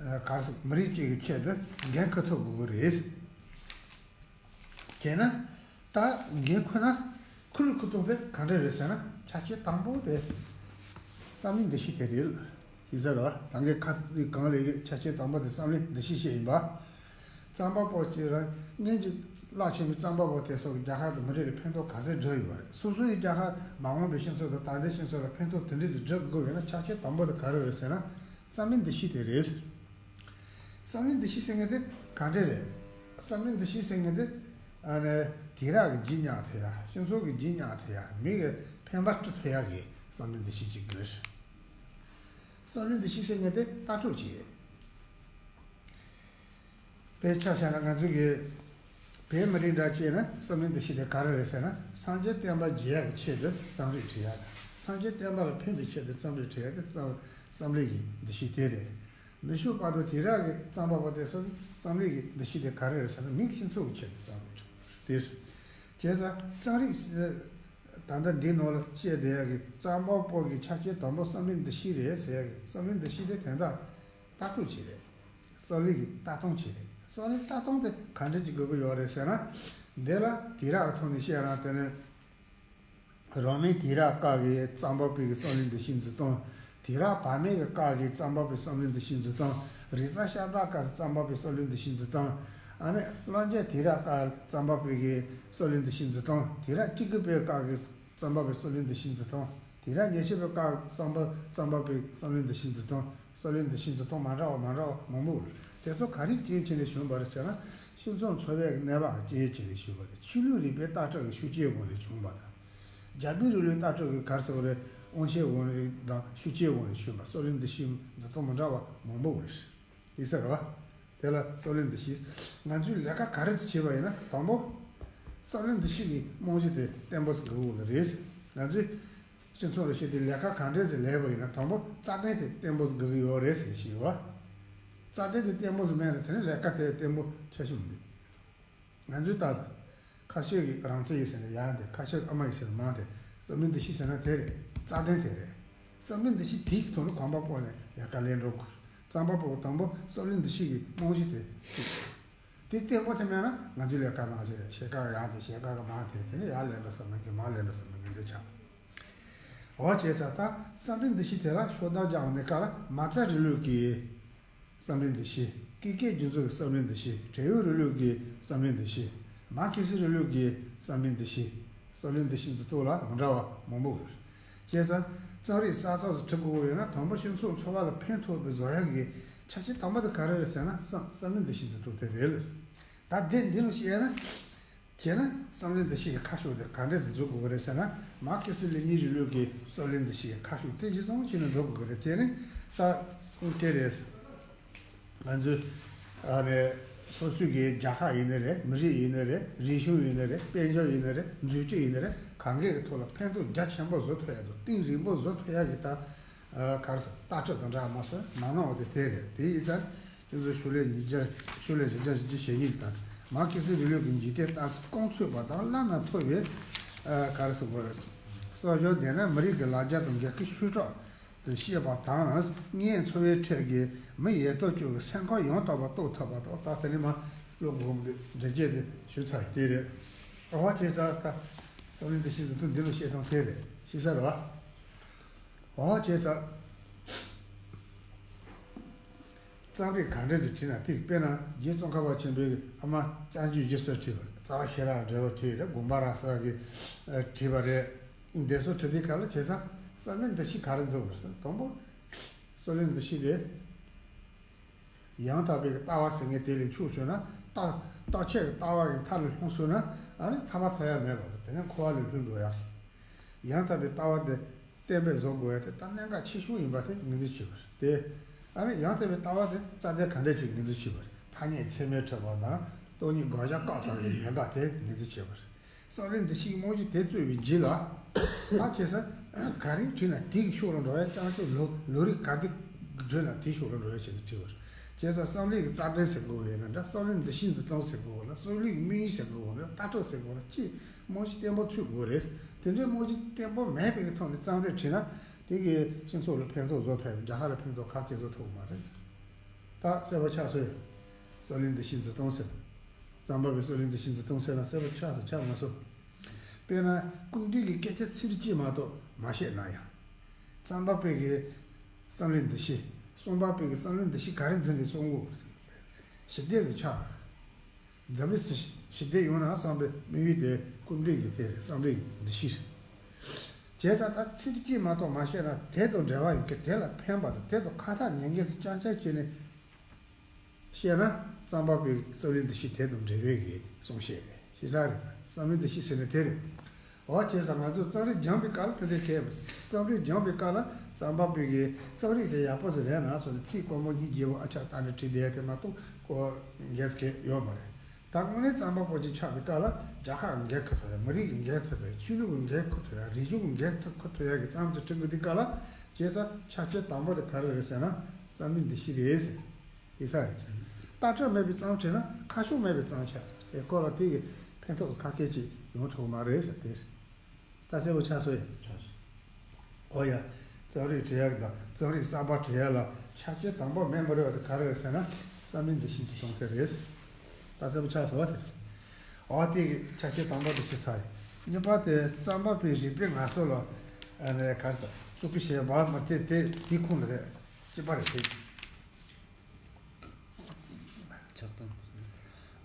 ཨ་ག་རེ་ཟེར། མི་རིགས་གཅིག་གི་ཆེད་དུ་འགན་འཁུར་ཐུབ་དགོས་ཀྱི་རེད། བྱས་ན་ད་འགན་འཁུར་ན་འཁུར་ལུགས་འཁུར་སྟངས་དེ་ག་འདྲ་རེད་ཟེར་ན། ཆ་རྐྱེན་དང་པོ་དེ་བསམ་བློའི་འདུ་ཤེས་དེ་རེད། ཤེས་ས་རེད་བ། ད་གིན་ཁ་སང་གང་ལས་ཀྱི་ཆ་རྐྱེན་དང་པོ་དེ་བསམ་བློའི་འདུ་ཤེས་བཤད་ཡིན་པ། རྩོམ་པ་པོ་གཅིག་རང་ཉིད་ཀྱི་རླབས་ཆེན་པའི་རྩོམ་པ་པོ་དེ་ཚོ་གི་རྒྱལ་ཁབ་དང་མི་རིགས་ལ་ཕན་ཐོགས་ག་ཚད་བསྒྲུབས་ཡོད་པ་རེད། སོ་སོ་ཡི་རྒྱལ་ཁབ། མ་འོངས་པའི་སྤྱི་ཚོགས་དང་ད་ལྟའི་སྤྱི་ཚོགས་ལ་ཕན་ཐོགས་དེ་འདྲ་ཅིག་བསྒྲུབ་དགོས་ཡོད་ན། ཆ་རྐྱེན་དང་པོ་དེ་ག་རེ་རེད་ཟེར་ན། བསམ་བློའི་འདུ་ཤེས་དེ་རེད། བསམ་བློའི་འདུ་ཤེས་ཟེར་མཁན་དེ་ག་འདྲ་རེད། བསམ་བློའི་འདུ་ཤེས་ཟེར་མཁན་དེ་ཨ་ནི་དུས་རབས་ཀྱི་རྒྱུན་སྙིགས་ཐུབ་ཡ། སྤྱི་ཚོགས་ཀྱི་རྒྱུན་སྙིགས་ཐུབ་ཡ། མི་གི་ཕན་པ་སྤྲོད་ཐུབ་ཡ་གི་བསམ་བློའི་འདུ་ཤེས་ཅིག་དགོས། བསམ་བློའི་འདུ་ཤེས་ཟེར་མཁན་དེ་ལྟ་གྲུབ་ཅིག་རེད། དཔེར་ཆ་བཞག་ན་ང་ཚོ་གི་བོད་མི་རིགས་འདྲ་བྱས་ན་བསམ་བློའི་འདུ་ཤེས་དེ་ག་རེ་རེད་ཟེར་ན། སངས་རྒྱས་བསྟན་པ་རྒྱས་ཡག་གི་ཆེད་དུ་རྩོམ་རིག་བྲིས་ཡག་དང་། སངས་རྒྱས་བསྟན་པ་ལ་ཕན་པའི་ཆེད་དུ་རྩོམ་རིག་བྲིས་ཡག་དེ་བསམ་བསམ་བློའི་གི་འདུ་ཤེས་དེ་རེད། ནུབ་ཕྱོགས་པ་དང་དུས་རབས་ཀྱི་རྩོམ་པ་པོ་དེ་ཚོ་གི་བསམ་བློའི་གི་འདུ་ཤེས་དེ་ག་རེ་རེད་ཟེར་ན། མི་སྤྱི་ཚོགས་ཀྱི་ཆེད་དུ་རྩོམ་རིག་བྲིས་དེ་རེད། བྱས་ཙང་རྩོམ་རིག་ད་ལྟ་འདིའི་ནང་ལ་བཤད་བསྡད་ཡག་གི་རྩོམ་པ་པོ་གི་ཆ་རྐྱེན་དང་པོ་བསམ་བློའི་འདུ་ཤེས་རེད་ཟེར་ཡག་གི། བསམ་བློའི་འདུ་ཤེས་དེ་དོན་དག་ལྟ་གྲུབ་ཅིག་རེད། བསམ་བློའི་གི་ལྟ་སྟངས་ཅིག་རེད། བསམ་བློའི་ལྟ་སྟངས་དེ་ག་འདྲ་ཅིག་དགོས་ཀྱི་ཡོད་རེད་ཟེར་ན། འདི་ལ་དུས་རབས་ཀྱི་ཐོག་ནས་བཤད་རང་དེ་ནི། རོ་མའི་དུས་རབས་སྐབས་ཀྱི་གཙང་པ་པའི་གི་བསམ་བློའི་འདུ་ཤེས་འཛིན་སྟངས། དུས་རབས་བར་མའི་གི་སྐབས་ཀྱི་གཙང་པ་པའི་བསམ་བློའི་འདུ་ཤེས་འཛིན་སྟངས། རིག་གསར་ཤར་སྟག་སྐབས་སུ་གཙང་པ་པའི་བསམ་བློའི་འདུ་ཤེས་འཛིན་སྟངས། ཨ་ནི་གླང་རྒྱལ་དུས་རབས་སྐབས་གཙང་པ་པའི་གི་བསམ་བློའི་འདུ་ཤེས་འཛིན་སྟངས། དུས་རབས་བཅུ་དགུ་པའི་སྐབས་ཀྱི་གཙང་པ་པའི་བསམ་བློའི་འདུ་ཤེས་འཛིན་སྟངས། དུས་རབས་ཉི་ཤུ་པའི་སྐབས་གཙང་པ་གཙང་པ་པའི་བསམ་བློའི་འདུ་ཤེས་འཛིན་སྟངས། བསམ་བློའི་འདུ་ཤེས་འཛིན་སྟངས་མ་འདྲ་བ་མ་འདྲ་བ་མང་པོ་ཡོད། དེ་ཚོ་ག་རེ་རྐྱེན་བྱས་ནས་བྱུང་བ་རེད་ཟེར་ན། སྤྱི་ཚོགས་འཚོ་བའི་གནས་བབ་རྐྱེན་བྱས་ནས་བྱུང་བ་རེད། ཆོས་ལུགས་རིག་པའི་ལྟ་གྲུབ་ཀྱི་ཤུགས་རྐྱེན་འོག་ནས་བྱུང་བ་དང་། རྒྱ་མིའི་རིང་ལུགས་ལྟ་གྲུབ་ཀྱི་ག་རེ་ཟེར་དགོས་རེད། དབང་ཆའི་འོག་ནས་དང་ཤུགས་རྐྱེན་འོག་ནས་བྱུང་བ། བསམ་བློའི་འདུ་ཤེས་འཛིན་སྟངས་མ་འདྲ་བ་མང་པོ་ཡོད་རེད། ཡིན་ས་རེད་བ། དེ་ལ་བསམ་བློའི་འདུ་ཤེས། ང་ཚོས་ལས་ཀ་ག་རེ་བྱེད་པ་ཡིན་ན། དང་པོ། བསམ་བློའི་འདུ་ཤེས་ཀྱི་རྨང་གཞི་དེ་བརྟན་པོ་ཟིག་དགོས་ལ་རེད། ང་ཚོས་སྤྱི་ཚོགས་ལ་བཤད་དུས་ལས་ཀ་ག་འདྲས་ཟིག་ལས་པ་ཡིན་ན། དང་པོ་རྩ་དོན་དེ་བརྟན་པོ་ཟིག་དགོས་ཀྱི་ཡོད་རེད་ཟེར་བཤད་ཡོད་བ། རྩ་དོན་དེ་བརྟན་པོ་ཟིག་མེད་ན་དེ་ནི་ལས་ཀ་དེ་བརྟན་པོ་ཆགས་ཀྱི་མི་འདུག་ང་ཚོས་ད་ཁ་ཤས་ཀྱིས་རང་བཙན་ཡིན་ཟེར་ན་ཡག་འདི། ཁ་ཤས་ཀྱིས་ཨ་མ་ཡིན་ཟེར་ན་མང་འདི། བསམ་བློའི་འདུ་ཤེས་ཟེར་ན་དེ་རེད། རྩ་དོན་དེ་རེད། བསམ་བློའི་འདུ་ཤེས་དེའི་ཐོག་ནས་གོམ་པ་སྤོས་ནས་ལས་ཀ་ལས་འགྲོ་དགོས། རྩམ་པ་པོ་དང་པོ་བསམ་བློའི་འདུ་ཤེས་ཀྱི་རྨང་གཞི་དེ་གཅིག་དེ་བརྟན་པོ་དེ་མེད་ན་ང་ཚོའི་ལས་ཀ་ནང་བཞིན་རེད། ཕྱེད་ཀ་ཡག་དེ་ཕྱེད་ཀ་གི་མང་དེ། དེ་ནས་ཡར་ལེན་པ་བསམ་བློ་གི་མར་ལེན་པ་བསམ་བློ་གི་འདི་ཆགས། འོ་བྱས་ཙང་ད་བསམ་བློའི་འདུ་ཤེས་དེ་ལ་ཤོག་ལྡེབ་རྒྱག་འོང་དུས་སྐབས་ལ་མ་རྩ་རིང་ལུགས་ཀྱི་བསམ་བློའི་འདུ་ཤེས། ཀུན་དགའ་རྒྱ་མཚོ་གི་བསམ་བློའི་འདུ་ཤེས། བགྲེས་ཡོལ་རིང་ལུགས་ཀྱི་བསམ་བློའི་འདུ་ཤེས། མར་ཁེ་སི་རིང་ལུགས་ཀྱི་བསམ་བློའི་འདུ་ཤེས། བསམ་བློའི་འདུ་ཤེས་འཛིན་སྟངས་ལ་མི་འདྲ་བ་མང་པོ་ཡོད། བྱས་ཙང་རྩོམ་རིག་གསར་རྩོམ་ཞིག་འབྲི་དགོས་པ་ཡིན་ན། དང་པོ་སྤྱི་ཚོགས་འཚོ་བ་ལ་ཕན་ཐོགས་པའི་བཟོ་ཡག་གི་ཆ་རྐྱེན་དང་པོ་དེ་ག་རེ་རེད་ཟེར་ན། བསམ་བསམ་བློའི་འདུ་ཤེས་འཛིན་སྟངས་དེ་རེད། ད་དེ་འདི་ལ་བཤད་ན། བྱས་ན་བསམ་བློའི་འདུ་ཤེས་ཀྱི་ཁ་ཕྱོགས་དེ་ག་འདྲས་སེ་འཛུགས་དགོས་ཀྱི་རེད་ཟེར་ན། མར་ཁེ་སི་ལེ་ཉིན་རིང་ལུགས་ཀྱི་བསམ་བློའི་འདུ་ཤེས་ཀྱི་ཁ་ཕྱོགས་དེ་གཞི་བཟུང་བྱས་ནས་འགྲོ་དགོས་ཀྱི་རེད། དེ་ནི་ད་དེ་རེད། ང་ཚོས་ཨ་ནི་སོ་སོའི་གི་རྒྱལ་ཁབ་ཡིན་ནི་རེད། མི་རིགས་ཡིན་ནི་རེད། རིག་གཞུང་ཡིན་ནི་རེད། དཔལ་འབྱོར་ཡིན་ནི་རེད། འཛུགས་སྐྲུན་ཡིན་ནི་རེད། གང་གའི་གི་ཐོག་ལ་ཕན་ཐོགས་རྒྱ་ཆེན་པོ་བཟོ་ཐུབ་ཡག་དང་གཏིང་རིང་པོ་བཟོ་ཐུབ་ཡག་གི་ད་ག་རེ་ཟེར། ལྟ་གྲུབ་དང་འདྲ་མ་སོང་མ་གནང་བ་དེ་དེ་རེད། དེ་ཡིན་ཙང་ཁྱེད་ཚོ་ཕྱག་ལས་ཉིས་བརྒྱ་ཕྱག་ལས་བཞི་བརྒྱ་བཞི་བཅུ་ཞེ་གཉིས་དང་། མར་ཁེ་སི་རིང་ལུགས་ཀྱི་འཇིག་རྟེན་གཏམ་ཚིག་རྐང་ཚུགས་པ་དང་བླ་ན་མཐོ་བའི་ག་རེ་ཟེར་དགོས་རེད། གསོག་འཇོག་ལྡན་ན་མི་རིགས་ཀྱི་ལ་རྒྱ་དང་རྒྱལ་ཁའི་ཤུགས་དྲག་དེ་ཤེས་པ་དང་། ངའི་འཚོ་བའི་ཁྲོད་ཀྱི་མི་ཡོད་དོ་ཅོག་གི་སེམས་ཁམས་ཡང་དག་པ་རྟོགས་ཐུབ་པ་དང་། ད་དེ་ནས་མར་ཀློག་དགོས་མི་འདུག་འགྲེལ་བརྗོད་དེ་ཞུས་ཚར་དེ་རེད། འོ་བྱས་ཙང་ད་བསམ་བློའི་འདུ་ཤེས་འཛིན་སྟངས་འདི་ལ་བཤད་སྟངས་དེ་རེད། ཤེས་ས་རེད་བ། འོ་བྱས་ཙང་རྩོམ་རིག་ག་འདྲ་ཞིག་བྲིས་ན་ཐིག་དཔེར་ན་རྗེ་ཙོང་ཁ་པ་ཆེན་པོའི་ཨ་མ་ལྕང་སྐྱ་རྒྱལ་སྲས་བྲིས་པ་རེད། རྩ་བ་ཤེས་རབ་འགྲེལ་པ་བྲིས་རེད། དགོངས་པ་རབ་གསལ་གྱིས་བྲིས་པ་རེད། འདི་ཚོ་བྲིས་དུས་སྐབས་ལ་བྱས་ཙང་བསམ་བློའི་འདུ་ཤེས་ག་རེ་འཛིན་དགོས་ཟེར་ན། དང་པོ་བསམ་བློའི་འདུ་ཤེས་དེ། ཡང་དག་པའི་ལྟ་བ་ཟེར་མཁན་དེ་ལ་འཆུག་སོང་ན། རྟག་རྟག་ཆད་ཀྱི་ལྟ་བ་གི་མཐའ་ལ་ལྷུང་སོང་ན། ཨ་ནི་ཐར་པ་ཐོབ་ཡ་མེད་པ་དང་། དེ་ནས་འཁོར་བ་ལས་ལྷུང་འགྲོ་ཡ་ཞིག་ཡང་དག་པའི་ལྟ་བ་དེ་གཏན་འབེབས་བཟོ་དགོས་ཡ་དེ་ད་གནད་འགག་ཆེ་ཤོས་ཡིན་པ་དེ་ངོས་འཛིན་བྱེད་པ་རེད། དེ་ཨ་ནི་ཡང་དག་པའི་ལྟ་བ་དེ་རྩ་དོན་ག་འདྲ་ཅིག་ངོས་འཛིན་བྱེད་པ་རེད། ཐ་སྙད་ཚད་མས་གྲུབ་པ་དང་སྟོང་ཉིད་དགག་བྱ་བཀག་ཚར་བའི་ཡོན་བདག་དེ་ངོས་འཛིན་བྱེད་པ་རེད། བསམ་བློའི་འདུ་ཤེས་རྨང་གཞི་དེ་བཙུགས་པའི་རྗེས་ལ། ད་བྱས་ཙང་ག་རེ་བྲིས་ན་དེའི་ཕྱོགས་ལ་འགྲོ་ཡ། རྐྱང་ཕྱོགས་ལོ་ལོ་རིགས་ག་དེ་བྲིས་ན་དེའི་ཕྱོགས་ལ་འགྲོ་ཡ་བྱས་ནས་བྲིས་པ་རེད། བྱས་ཙང་བསམ་བློའི་གི་རྩ་དོན་ཟེར་དགོས་པ་ཡིན་ན་འདྲ། བསམ་བློའི་འདུ་ཤེས་འཛིན་སྟངས་ཟེར་དགོས་པ་ལ། བསམ་བློའི་གི་དམིགས་ཡུལ་ཟེར་དགོས་པ་ལ། ལྟ་གྲུབ་ཟེར་དགོས་པ་ལ། ཅིག་རྨང་གཞི་བརྟན་པོ་ཚུད་དགོས་རེད། དེ་འདྲའི་རྨང་གཞི་བརྟན་པོ་མེད་པའི་གི་ཐོག་ནས་རྩོམ་རིག་བྲིས་ན། དེ་གིས་སྤྱི་ཚོགས་ལ་ཕན་ཐོགས་བཟོ་ཐུབ་ཡ། རྒྱལ་ཁབ་ལ་ཕན་ཐོགས་ཁ་སྐད་བཟོ་ཐུབ་ཀྱི་མ་རེད། ད་གསལ་པོ་ཆགས་སོང་ཡ། བསམ་བློའི་འདུ་ཤེས་འཛིན་སྟངས་ཟེར། རྩོམ་པ་པོའི་བསམ་བློའི་འདུ་ཤེས་འཛིན་སྟངས་ཟེར་ན་གསལ་པོ་ཆགས་སོང་། ཆགས་མ་སོང་། དཔེར་ན་སྐུ་མདུན་གྱིས་སྐད་ཆ་ཚིག་འབྲུ་གཅིག་མ་གཏོགས་མ་བཤད་ན་ཡང་། རྩོམ་པ་པོའི་གི་བསམ་བློའི་འདུ་ཤེས། གསུང་པ་པོའི་གི་བསམ་བློའི་འདུ་ཤེས་ག་རེ་འཛིན་ནས་གསུང་དགོས། ཞི་བདེ་ཟེར་ཆགས། འཛམ་བུའི་ཞི་བདེ་ཡོང་ན་བསམ་པའི་དམིགས་ཡུལ་དེ་སྐུ་མདུན་གྱི་དེ་རེད། བསམ་བློའི་འདུ་ཤེས་རེད། བྱས་ཙང་ད་ཚིག་གཅིག་མ་གཏོགས་མ་བཤད་ན། དེ་དང་འབྲེལ་བ་ཡོད་མཁན། དེ་ལ་ཕན་པ་དང་དེ་དང་ཁ་ཐག་ཉེ་མཁན་ཞིག་རྐྱང་རྐྱང་བྱས་ནས་བཤད་ན། རྩོམ་པ་པོའི་བསམ་བློའི་འདུ་ཤེས་དེ་དང་འབྲེལ་བའི་གི་གསུང་བཤད་རེད། ཤེས་ས་རེད། བསམ་བློའི་འདུ་ཤེས་ཟེར་ནས་དེ་རེད། འོ་བྱས་ཙང་ང་ཚོས་རྩོམ་རིག་སྦྱངས་པའི་སྐབས་ལ་དེ་འདྲའི་གལ་མི་སྲིད། རྩོམ་རིག་སྦྱངས་པའི་སྐབས་ལ་རྩོམ་པ་པོའི་གི་རྩོམ་རིག་དེ་ཡག་པོ་ཟིག་རེད་ན་སོང་ནས་ཚིག་དཀོན་པོ་གཉིས་བརྗེ་པོ་ཨ་ཆག་བཏང་ནས་བྲིས་བསྡད་དེ་མ་གཏོགས་ཁོ་འགན་ཁེ་ཡོད་མ་རེད། ད་དངོས་གནས་རྩོམ་པ་པོ་ཅིག་ཆགས་པའི་སྐབས་ལ་རྒྱལ་ཁབ་ཀྱི་འགན་འཁུར་ཐུབ་ཡ། མི་རིགས་ཀྱི་འགན་འཁུར་ཐུབ་ཡ། ཆོས་ལུགས་ཀྱི་འགན་འཁུར་ཐུབ་ཡ། རིག་གཞུང་གི་འགན་འཁུར་ཐུབ་ཡ་གི་རྩོམ་ཅིག་བྲི་དགོས་དུས་སྐབས་ལ། བྱས་ཙང་ཆ་རྐྱེན་དང་པོ་དེ་ག་རེ་རེད་ཟེར་ན། བསམ་བློའི་འདུ་ཤེས་རེད་ཟེར། ཡིན་ས་རེད། ལྟ་གྲུབ་མེད་པའི་རྩོམ་བྲིས་ན་ཁ་ཕྱོགས་མེད་པའི་རྩོམ་ཆགས་ཟེར། དེ་ཁོ་ལ་དེ་གི་ཕན་ཐོགས་ཁ་སྐད་ཅིག་ཡོང་ཐུབ་མ་རེད་ཟེར། དེ་རེད། ད་གསལ་པོ་ཆགས་སོང་ཡ། ཆགས་སོང་། ཨོ་ཡ། རྩོམ་རིག་བྲིས་ཡག་དང་རྩོམ་རིག་གསར་པ་བྲིས་ཡག་ལ་ཆ་རྐྱེན་དང་པོ་མེད་མི་རུང་བ་དེ་ག་རེ་རེད་ཟེར་ན། བསམ་བློའི་འདུ་ཤེས་ཀྱི་གཏོང་ཐབས་རེད། ད་གསལ་པོ་ཆགས་སོང་བ་དེ་རེད། འོ་དེ་གི་ཆ་ཤས་དང་པོ་དེ་ཅི་ས་རེད། གཉིས་པ་དེ་རྩོམ་པ་པོའི་རིག་པའི་ངལ་གསོ་ལ་ཨ་ནི་ག་རེ་ཟེར་རྩོད་པ་བྱས་པ་མི་དེ་དེ་དེ་ཁུངས་ལ་རེད། གཅིག་པ་རེད་དེ། ཆགས་སྡང་།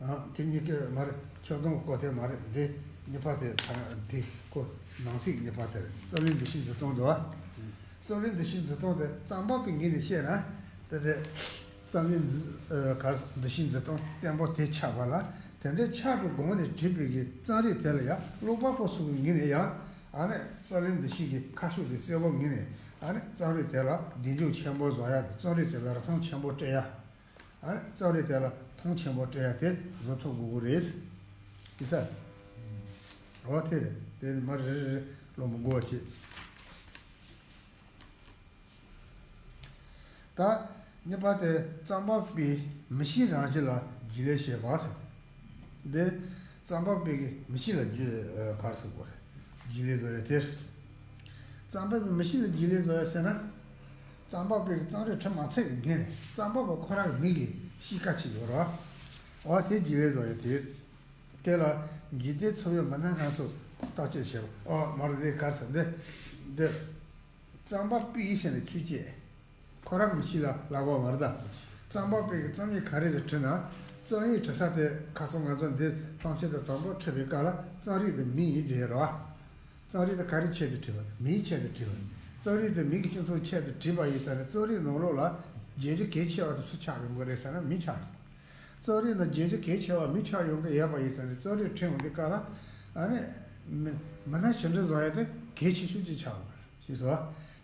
ཨ་དེ་གཉིས་ཀ་མ་རེད། ཆགས་སྡང་གི་སྐོར་དེ་མ་རེད། འདི་གཉིས་པ་དེ་ད་འདི་ཁོ་ནང་གསེས་གཉིས་པ་དེ་རེད། རྩོམ་རིག་འདུ་ཤེས་འཛིན་སྟངས་འདུག་བ། རྩོམ་རིག་འདུ་ཤེས་འཛིན་སྟངས་དེ་རྩོམ་པ་པོའི་ངོས་ནས་བཤད་ན་དེ་དེ། རྩོམ་རིག་འཛིན་ཨ་ག་རེ་འདུ་ཤེས་འཛིན་སྟངས་བརྟན་པོ་དེ་ཆགས་པ་ལ། དེ་འདྲའི་ཆགས་པའི་སྒོ་ནས་བྲིས་པའི་གི་རྩོམ་རིག་དེ་ལ་ཡང་ཀློག་པ་པོ་ཚོ་གི་ངོས་ནས་ཡང་ཨ་ནི་རྩོམ་རིག་འདུ་ཤེས་ཀྱི་ཁ་ཕྱོགས་དེ་གསལ་པོ་ངོས་ནས་ཨ་ནི་རྩོམ་རིག་དེ་ལ་གདེང་འཇོག་ཆེན་པོ་བཟོ་ཡ་དང་རྩོམ་རིག་དེ་ལ་རིན་ཐང་ཆེན་པོ་སྤྲད་ཡ། ཨ་ནི་རྩོམ་རིག་དེ་ལ་མཐོང་ཆེན་པོ་སྤྲད་ཡ་དེ་བཟོ་ཐུབ་དགོས་ཀྱི་རེད། ཡིན་ས། འོ་དེ་རེད། དེ་མར་རེ་རེ་རེ་ཀློག་མི་དགོས་པ་བྱེད། ད་གཉིས་པ་དེ་རྩོམ་པ་པོའི་མི་གཤིས་རང་བཞིན་ལ་རྒྱུས་ལོན་བྱེད་པ་ཟེར། འདི་རྩོམ་པ་པོའི་གི་མི་གཤིས་ལ་རྒྱུས་ཨ་ག་རེ་ཟེར་དགོས་རེད། རྒྱུས་ལོན་བཟོ་ཡ་དེ་རེད། རྩོམ་པ་པོའི་མི་གཤིས་ལ་རྒྱུས་ལོན་བཟོ་ཡ་ཟེར་ན། རྩོམ་པ་པོའི་གི་རྩོམ་རིག་འབྲི་མ་ཚར་བའི་སྔོན་ནས་རྩོམ་པ་པོ་ཁོ་རང་གི་མི་གི་གཤིས་ཀ་ཅིག་ཡོད་རེད། འོ་དེ་རྒྱུས་ལོན་བཟོ་ཡ་དེ་རེད། དེ་ལ་འཇིག་རྟེན་ཚོ་བའི་མི་སྣ་སྣ་ཚོགས་བརྟག་དཔྱད་བྱེད་པ། ཨོ་མ་རེད། འདི་ག་རེ་ཟེར་འདི་འདི། རྩོམ་པ་པོའི་ཟེར་ནས་ཚུལ་བཅད། ཁོ་རང་གི་གཤིས་ལ་ལབ་པ་མ་རེད་ད། རྩོམ་པ་པོའི་གི་རྩོམ་ཡིག་ག་རེ་ཟེར་བྲིས་ན། རྩོམ་ཡིག་བྲི་ས་དེ་ཁ་སང་ང་ཚོ་འདི་ལྷང་ཚད་དང་དང་པོ་ཁྲིད་པའི་སྐབས་ལ་རྩོམ་རིག་དེ་མི་ཡིན་ཟེར་རོ། རྩོམ་རིག་དེ་ག་རེ་ཆེད་དུ་བྲིས་པ། མིའི་ཆེད་དུ་བྲིས་པ། རྩོམ་རིག་དེ་མི་གི་སྤྱི་ཚོགས་ཆེད་དུ་བྲིས་པ་ཡིན་ཙང་ནས་རྩོམ་རིག་ནང་ལོགས་ལ་རྒྱལ་སྤྱི་གལ་ཆེ་བ་དེ་སུ་ཆགས་ཡོང་གི་རེད་ཟེར་ན་མི་ཆགས་ཡོང་། རྩོམ་རིག་ནང་རྒྱལ་སྤྱི་གལ་ཆེ་བ་མི་ཆགས་ཡོང་གི་ཡོད་པ་ཡིན་ཙང་ནས་རྩོམ་རིག་ཁྲིད་འོང་དུས་སྐབས་ལ་ཨ་ནི་མི་མི་སྣ་ཞིབ་འབྲི་བཟོ་ཡ་དེ་གལ་ཆེ་ཤོས་ཅིག་ཆགས་ཡོང་གི་རེད། ཤེས་སོང་།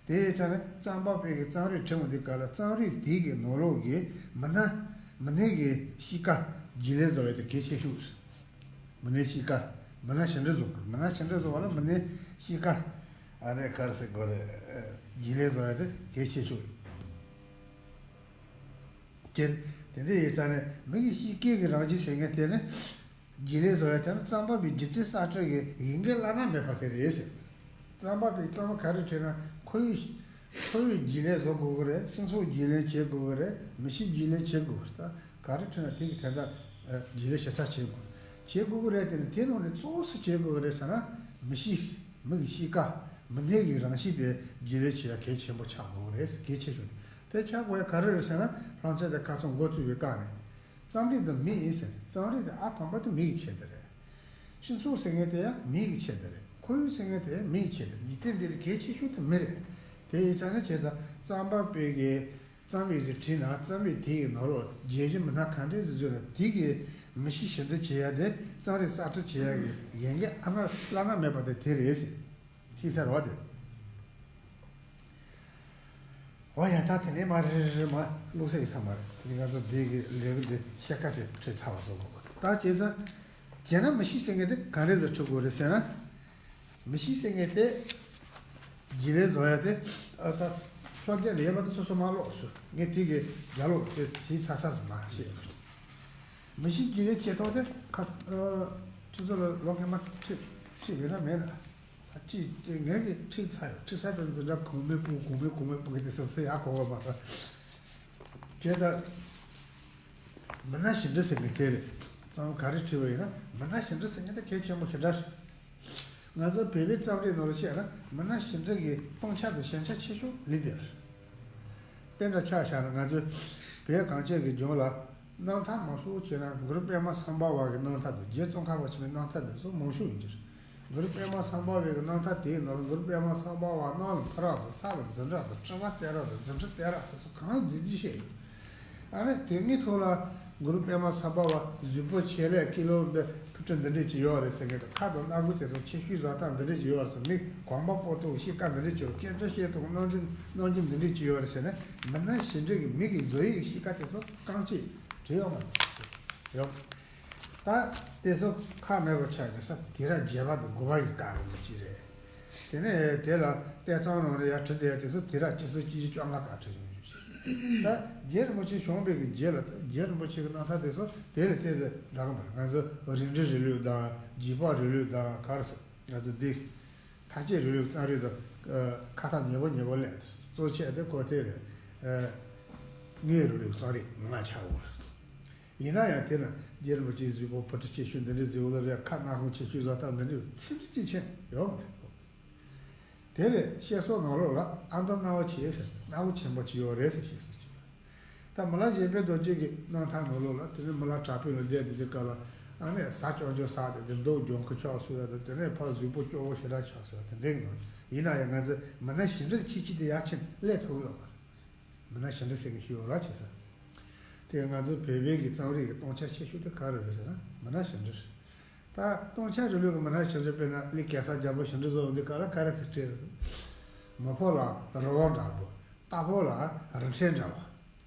དེ་ཡིན་ཙང་ནས་རྩོམ་པ་པོའི་གི་རྩོམ་རིག་ཁྲིད་འོང་དུས་སྐབས་ལ་རྩོམ་རིག་དེའི་གི་ནང་ལོགས་ཀྱི་མི་སྣ་མི་སྣའི་གི་གཤིས་ཀ་རྒྱུས་ལོན་བཟོ་ཡ་དེ་གལ་ཆེ་ཤོས་རེད། མི་སྣའི་གཤིས་ཀ། མི་སྣ་ཞིབ་འབྲི་བཟོ་དགོས། མི་སྣ་ཞིབ་འབྲི་བཟོ་བ་ལ་མི་སྣའི་གཤིས་ཀ་ཨ་ནི་ག་རེ་ཟེར་དགོས་རེད། རྒྱུས་ལོན་བཟོ་ཡ་དེ་གལ་ཆེ་ཤོས་ཅན། དེ་འདྲ་ཡིན་ཙང་ནས་མི་གི་གཤིས་ཀའི་གི་རང་བཞིན་ཟེར་མཁན་དེ་ནི་རྒྱུས་ལོན་བཟོ་ཡ་དེ་ནི་རྩོམ་པ་པོའི་སྒྱུ་རྩལ་གསར་སྐྲུན་གྱི་ཡི་གེ་བླ་ན་མེད་པ་དེ་རེད་ཟེར། རྩོམ་པ་པོས་རྩོམ་ག་རེ་བྲིས་ན་ཁོ་བོས་ཁོ་བོས་རྒྱུས་ལོན་བཟོ་དགོས་ཀྱི་རེད། སྤྱི་ཚོགས་རྒྱུས་ལོན་བྱེད་དགོས་ཀྱི་རེད། མི་གཤིས་རྒྱུས་ལོན་བྱེད་དགོས་ཀྱི་རེད། ད་ག་རེ་བྲིས་ན་དེ་གི་དོན་དག་རྒྱུས་ལོན་བྱེད་ཚར་བྱེད་དགོས། བྱེད་དགོས་ཀྱི་རེད་དེ་ནི་དེ་ནང་ནས་གཙོ་བོ་སུ་བྱེད་དགོས་ཀྱི་རེད་ཟེར་ན་མི་གཤིས། མི་གི་གཤིས་ཀ། མི་སྣའི་གི་རང་གཤིས་དེ་རྒྱུས་ལོན་བྱེད་ཡ་གལ་ཆེན་པོ་ཆགས་དགོས་ཀྱི་རེད། གལ་ཆེ་ཤོས་དེ་དེ་ཆགས་དགོས་ཡ་ག་རེ་རེད་ཟེར་ན་ལྷང་ཚད་དེ་ཁ་སང་འགོ་བཙུགས་པའི་སྐབས་ནས། རྩོམ་རིག་དེ་མི་ཡིན་ཟེར། རྩོམ་རིག་དེ་ཨ་དང་པོ་དེ་མི་གི་ཆེད་དུ་རེད། སྤྱི་ཚོགས་ཟེར་མཁན་དེ་ཡང་མི་གི་ཆེད་དུ་རེད། ཁོར་ཡུག་ཟེར་མཁན་དེ་ཡང་མི་གི་ཆེད་དུ། འཇིག་རྟེན་འདི་ལ་གལ་ཆེ་ཤོས་དེ་མི་རེད། དེ་ཡིན་ཙང་ནི་བྱས་ཙང་རྩོམ་པ་པོའི་གི་རྩོམ་ཡིག་ཅིག་བྲིས་ན་རྩོམ་ཡིག་དེ་ཡི་ནང་ལོགས་རྒྱན་གཞི་མི་སྣ་ག་འདྲས་ཟིག་བཟོས་ན་དེ་གི་མི་གཤིས་ཞིབ་འབྲི་བྱེད་ཡ་དེ་རྩོམ་རིག་གསར་སྐྲུན་བྱེད་ཡ་གི་ཡི་གེ་ཨ་ན་བླ་ན་མེད་པ་དེ་དེ་རེད་ཟེར། ཤེས་ས་རེད་བ་དེ། འོ་ཡ་ད་དེ་ནས་མར་རེ་རེ་རེ་མར་ཀློག་ས་ཡོད་ས་མ་རེད། དེ་ནས་ང་ཚོ་འདི་གི་ལས་རིམ་འདི་ཕྱེད་ཀ་དེ་ཁྲིད་ཚར་བ་བཟོ་དགོས། ད་བྱས་ཙང་བྱས་ན་མི་གཤིས་ཟེར་མཁན་དེ་ག་འདྲས་ཟིག་ཁྲིད་དགོས་རེད་ཟེར་ན། མི་གཤིས་ཟེར་མཁན་དེ་རྒྱུས་ལོན་བཟོ་ཡ་དེ་ཨ་ད་སློབ་དེབ་ལ་ཡོད་པ་དེ་སོ་སོ་མར་ཀློག་ཟེར། ངས་དེ་གི་རྒྱབ་ལོགས་དེ་བྲིས་ཚར་ཚར་ཟིག་མར་བཤད། མི་གཤིས་རྒྱུས་ལོན་བྱེད་སྟངས་དེ་ཁ་ཨ་ཁྱེད་ཚོ་ལ་ལོ་སྔོན་མ་ཁྲིད་ཁྲིད་ཡོད་ན་མེད་ན། ཨ་ཅེ་ངས་ཀྱི་ཁྲིད་ཚར་ཡོད། ཁྲིད་ས་དེ་འཛིན་གྲྭ་གོང་མའི་སྤུ་གོང་མའི་གོང་མའི་སྤུ་གི་དེ་སོ་སོ་ཡག་གོ་བ་མ་རེད། བྱས་ཙང་མི་སྣ་ཞིབ་འབྲི་ཟེར་མཁན་དེ་རེད། རྩོམ་ག་རེ་བྲིས་པ་ཡིན་ན་མི་སྣ་ཞིབ་འབྲི་ཟེར་མཁན་དེ་གལ་ཆེན་པོ་ཞེ་དྲག་རེད། ང་ཚོ་བོད་པའི་རྩོམ་རིག་ནང་ལ་བཤད་ན་མི་སྣ་ཞིབ་འབྲི་གི་སྤུངས་ཆ་དང་ཞན་ཆ་ཆེ་ཤོས་ལི་དེ་རེད། དཔེ་འདྲ་ཆ་བཞག་ན་ང་ཚོའི་བོད་གངས་ཅན་གྱི་ལྗོངས་ལ་རྣམ་ཐར་མང་ཤོས་བྱས་ན་གུ་རུ་པདྨ་སམ་བྷ་ཝ་གི་རྣམ་ཐར་དང་རྗེ་ཙོང་ཁ་པ་ཆེན་པོའི་རྣམ་ཐར་དེ་ཚོ་མང་ཤོས་ཡིན་གྱི་རེད། གུ་རུ་པདྨ་སམ་བྷ་ཝའི་གི་རྣམ་ཐར་དེའི་ནང་ལ་གུ་རུ་པདྨ་སམ་བྷ་ཝ་གནམ་ལ་འཕུར་བ་དང་ས་ལ་འཛིན་གྲྭ་དང་སྤྲུལ་པ་སྟོན་ར་དང་རྫུ་འཕྲུལ་སྟོན་ར་དེ་ཚོ་གང་མཛེས་མཛེས་བཤད་ཡོད། ཨ་ནི་དེ་གཉིས་ཐོག་ལ་གུ་རུ་པདྨ་སམ་བྷ་ཝ་གཟུགས་པོ་ཆེ་ལས་ཀི་ལོ་མི་ཕུ་ཁྲི་འདི་འདྲས་ཅིག་ཡོད་རེད་ཟེར་མཁན་དང་ཁ་དང་སྣ་ཁུག་དེ་ཚོ་ཆེ་ཤོས་བཟོ་སྟངས་འདི་འདྲས་ཅིག་ཡོད་རེད་ཟེར། མི་གོམ་པ་སྤོ་ཐུབ་གཤིས་ཀ་འདི་འདྲས་ཅིག་ཡོད། སྐད་ཆ་བཤད་ཐུབ་རྣམ་འགྱུར་རྣམ་འགྱུར་འདི་འདྲས་ཅིག་ཡོད་རེད་ཟེར་ནས་མི་སྣ་ཞིབ་འབྲི་གི་མི་གི་བཟོ་ཡིག་གཤིས་ཀ་དེ་ཚོ་རྐང་གཅིག་བྲིས་ཡོད་མ་རེད། ཡོད། ད་དེ་ཚོ་ཁག་མེད་པ་ཆགས་ཀྱི་ས་དུས་རབས་བརྒྱད་པ་དང་དགུ་པ་ཡི་སྐབས་རིང་པོ་ཅིག་རེད། དེ་ནས་དེ་ལ་དཔེ་ཚང་ནང་ལ་ཡར་བྲིས་བསྡད་དེ་ཚོ་དུས་རབས་ཆིག་སྟོང་བརྒྱད་བརྒྱ་བཅོ་ལྔ་སྐབས་བྲིས་ཡོང་རྒྱུ་ཞིག་ད་རྗེ་རིན་པོ་ཆེ་བྱོན་པའི་གི་རྗེས་ལ་ད་རྗེ་རིན་པོ་ཆེ་གི་རྣམ་ཐར་དེ་ཚོ་དེ་ལས་ཏོག་ཙམ་འདྲ་གི་མ་རེད། ང་ཚོ་རིགས་འགྲེ་རིང་ལུགས་དང་རྗེ་འབངས་རིང་ལུགས་དང་ག་རེ་ཟེར། ང་ཚོ་འདི་མཐའ་དཔྱད་རིང་ལུགས་རྩོམ་རིག་དང་ཁ་ཐག་ཉེ་པོ་ཉེ་པོ་སླེབས། གཙོ་ཆེ་དེ་ཁོ་དེ་རེད། དངོས་རིང་ལུགས་རྩོམ་རིག་མང་ཆགས་འོང་། ཡིན་ན་ཡང་དེ་ན་རྗེ་རིན་པོ་ཆེའི་གཟུགས་པོ་བུ་ཁྲིད་ཆེ་ཤོས་འདི་འདྲའི་གཟིགས་པོ་ལ་རེད། ཁ་སྣ་ཁུང་ཆེ་ཤོས་བཟོ་ལྟ་འདི་འདྲའི་ཚིག་འབྲུ་གཅིག་ཆེན་ཡོད་མ་རེད། དེ་ལས་བཤད་སྲོལ་ནང་ལོགས་ལ་ཨ་མདོ་སྣ་བོ་ཆེ་ཟེར་སྣ་བོ་ཆེན་པོ་ཅིག་ཡོད་རེད་ཟེར་བཤད་སྲོལ་ཅིག་ཡོད། ད་མི་ལ་བཞད་པའི་རྡོ་རྗེ་གི་རྣམ་ཐར་ནང་ལོགས་ལ་དེ་ནས་མི་ལ་དྲག་པོའི་ལ་བསྡད་དེ་དེ་ག་ལ་ཨ་ནི་ཟ་ཅོག་ཅོག་ཟ་དེ་དེ་མདོག་ལྗང་ཁུ་ཕྱོགས་སུ་ཡ་དེ་དེ་ནས་ཕར་གཟུགས་པོ་སྐྱོ་བོ་ཞེ་དྲག་ཆགས་སོ་ཡ་དེ་འདྲའི་ནང་ཡིན་ན་ཡང་ང་ཚོ་མི་ན་གཞི་འདྲ་གི་ཁྱད་ཆོས་དེ་ཡར་ཕྱིན་སླེབས་ཐུབ་ཡོད་མ་རེད། མི་ན་གཞི་འདྲ་ཟེར་གི་ཞིག་ཡོད་ར་བྱེད་ས། དེ་ང་ཚོ་བོད་པའི་གི་རྩོམ་རིག་གི་སྟོང་ཆ་ཆེ་ཤོས་དེ་ག་རེ་རེད་ཟེར་ན་མི་ན་གཞི་འདྲ་རེད། ད་སྟོང་ཆ་རིང་ལུགས་ཀྱི་མི་ན་གཞི་འདྲ་དཔེར་ན་ལི་གེ་སར་རྒྱལ་པོ་གཞི་འདྲ་བཟོ་འོང་དུས་ག་ལ་ག་རེ་ཐུག་བྲིས་རེད། མི་ཕོ་ལ་རི་བོ་འདྲ་པོ། རྟ་ཕོ་ལ་རི་ཕྲན་འདྲ་བ།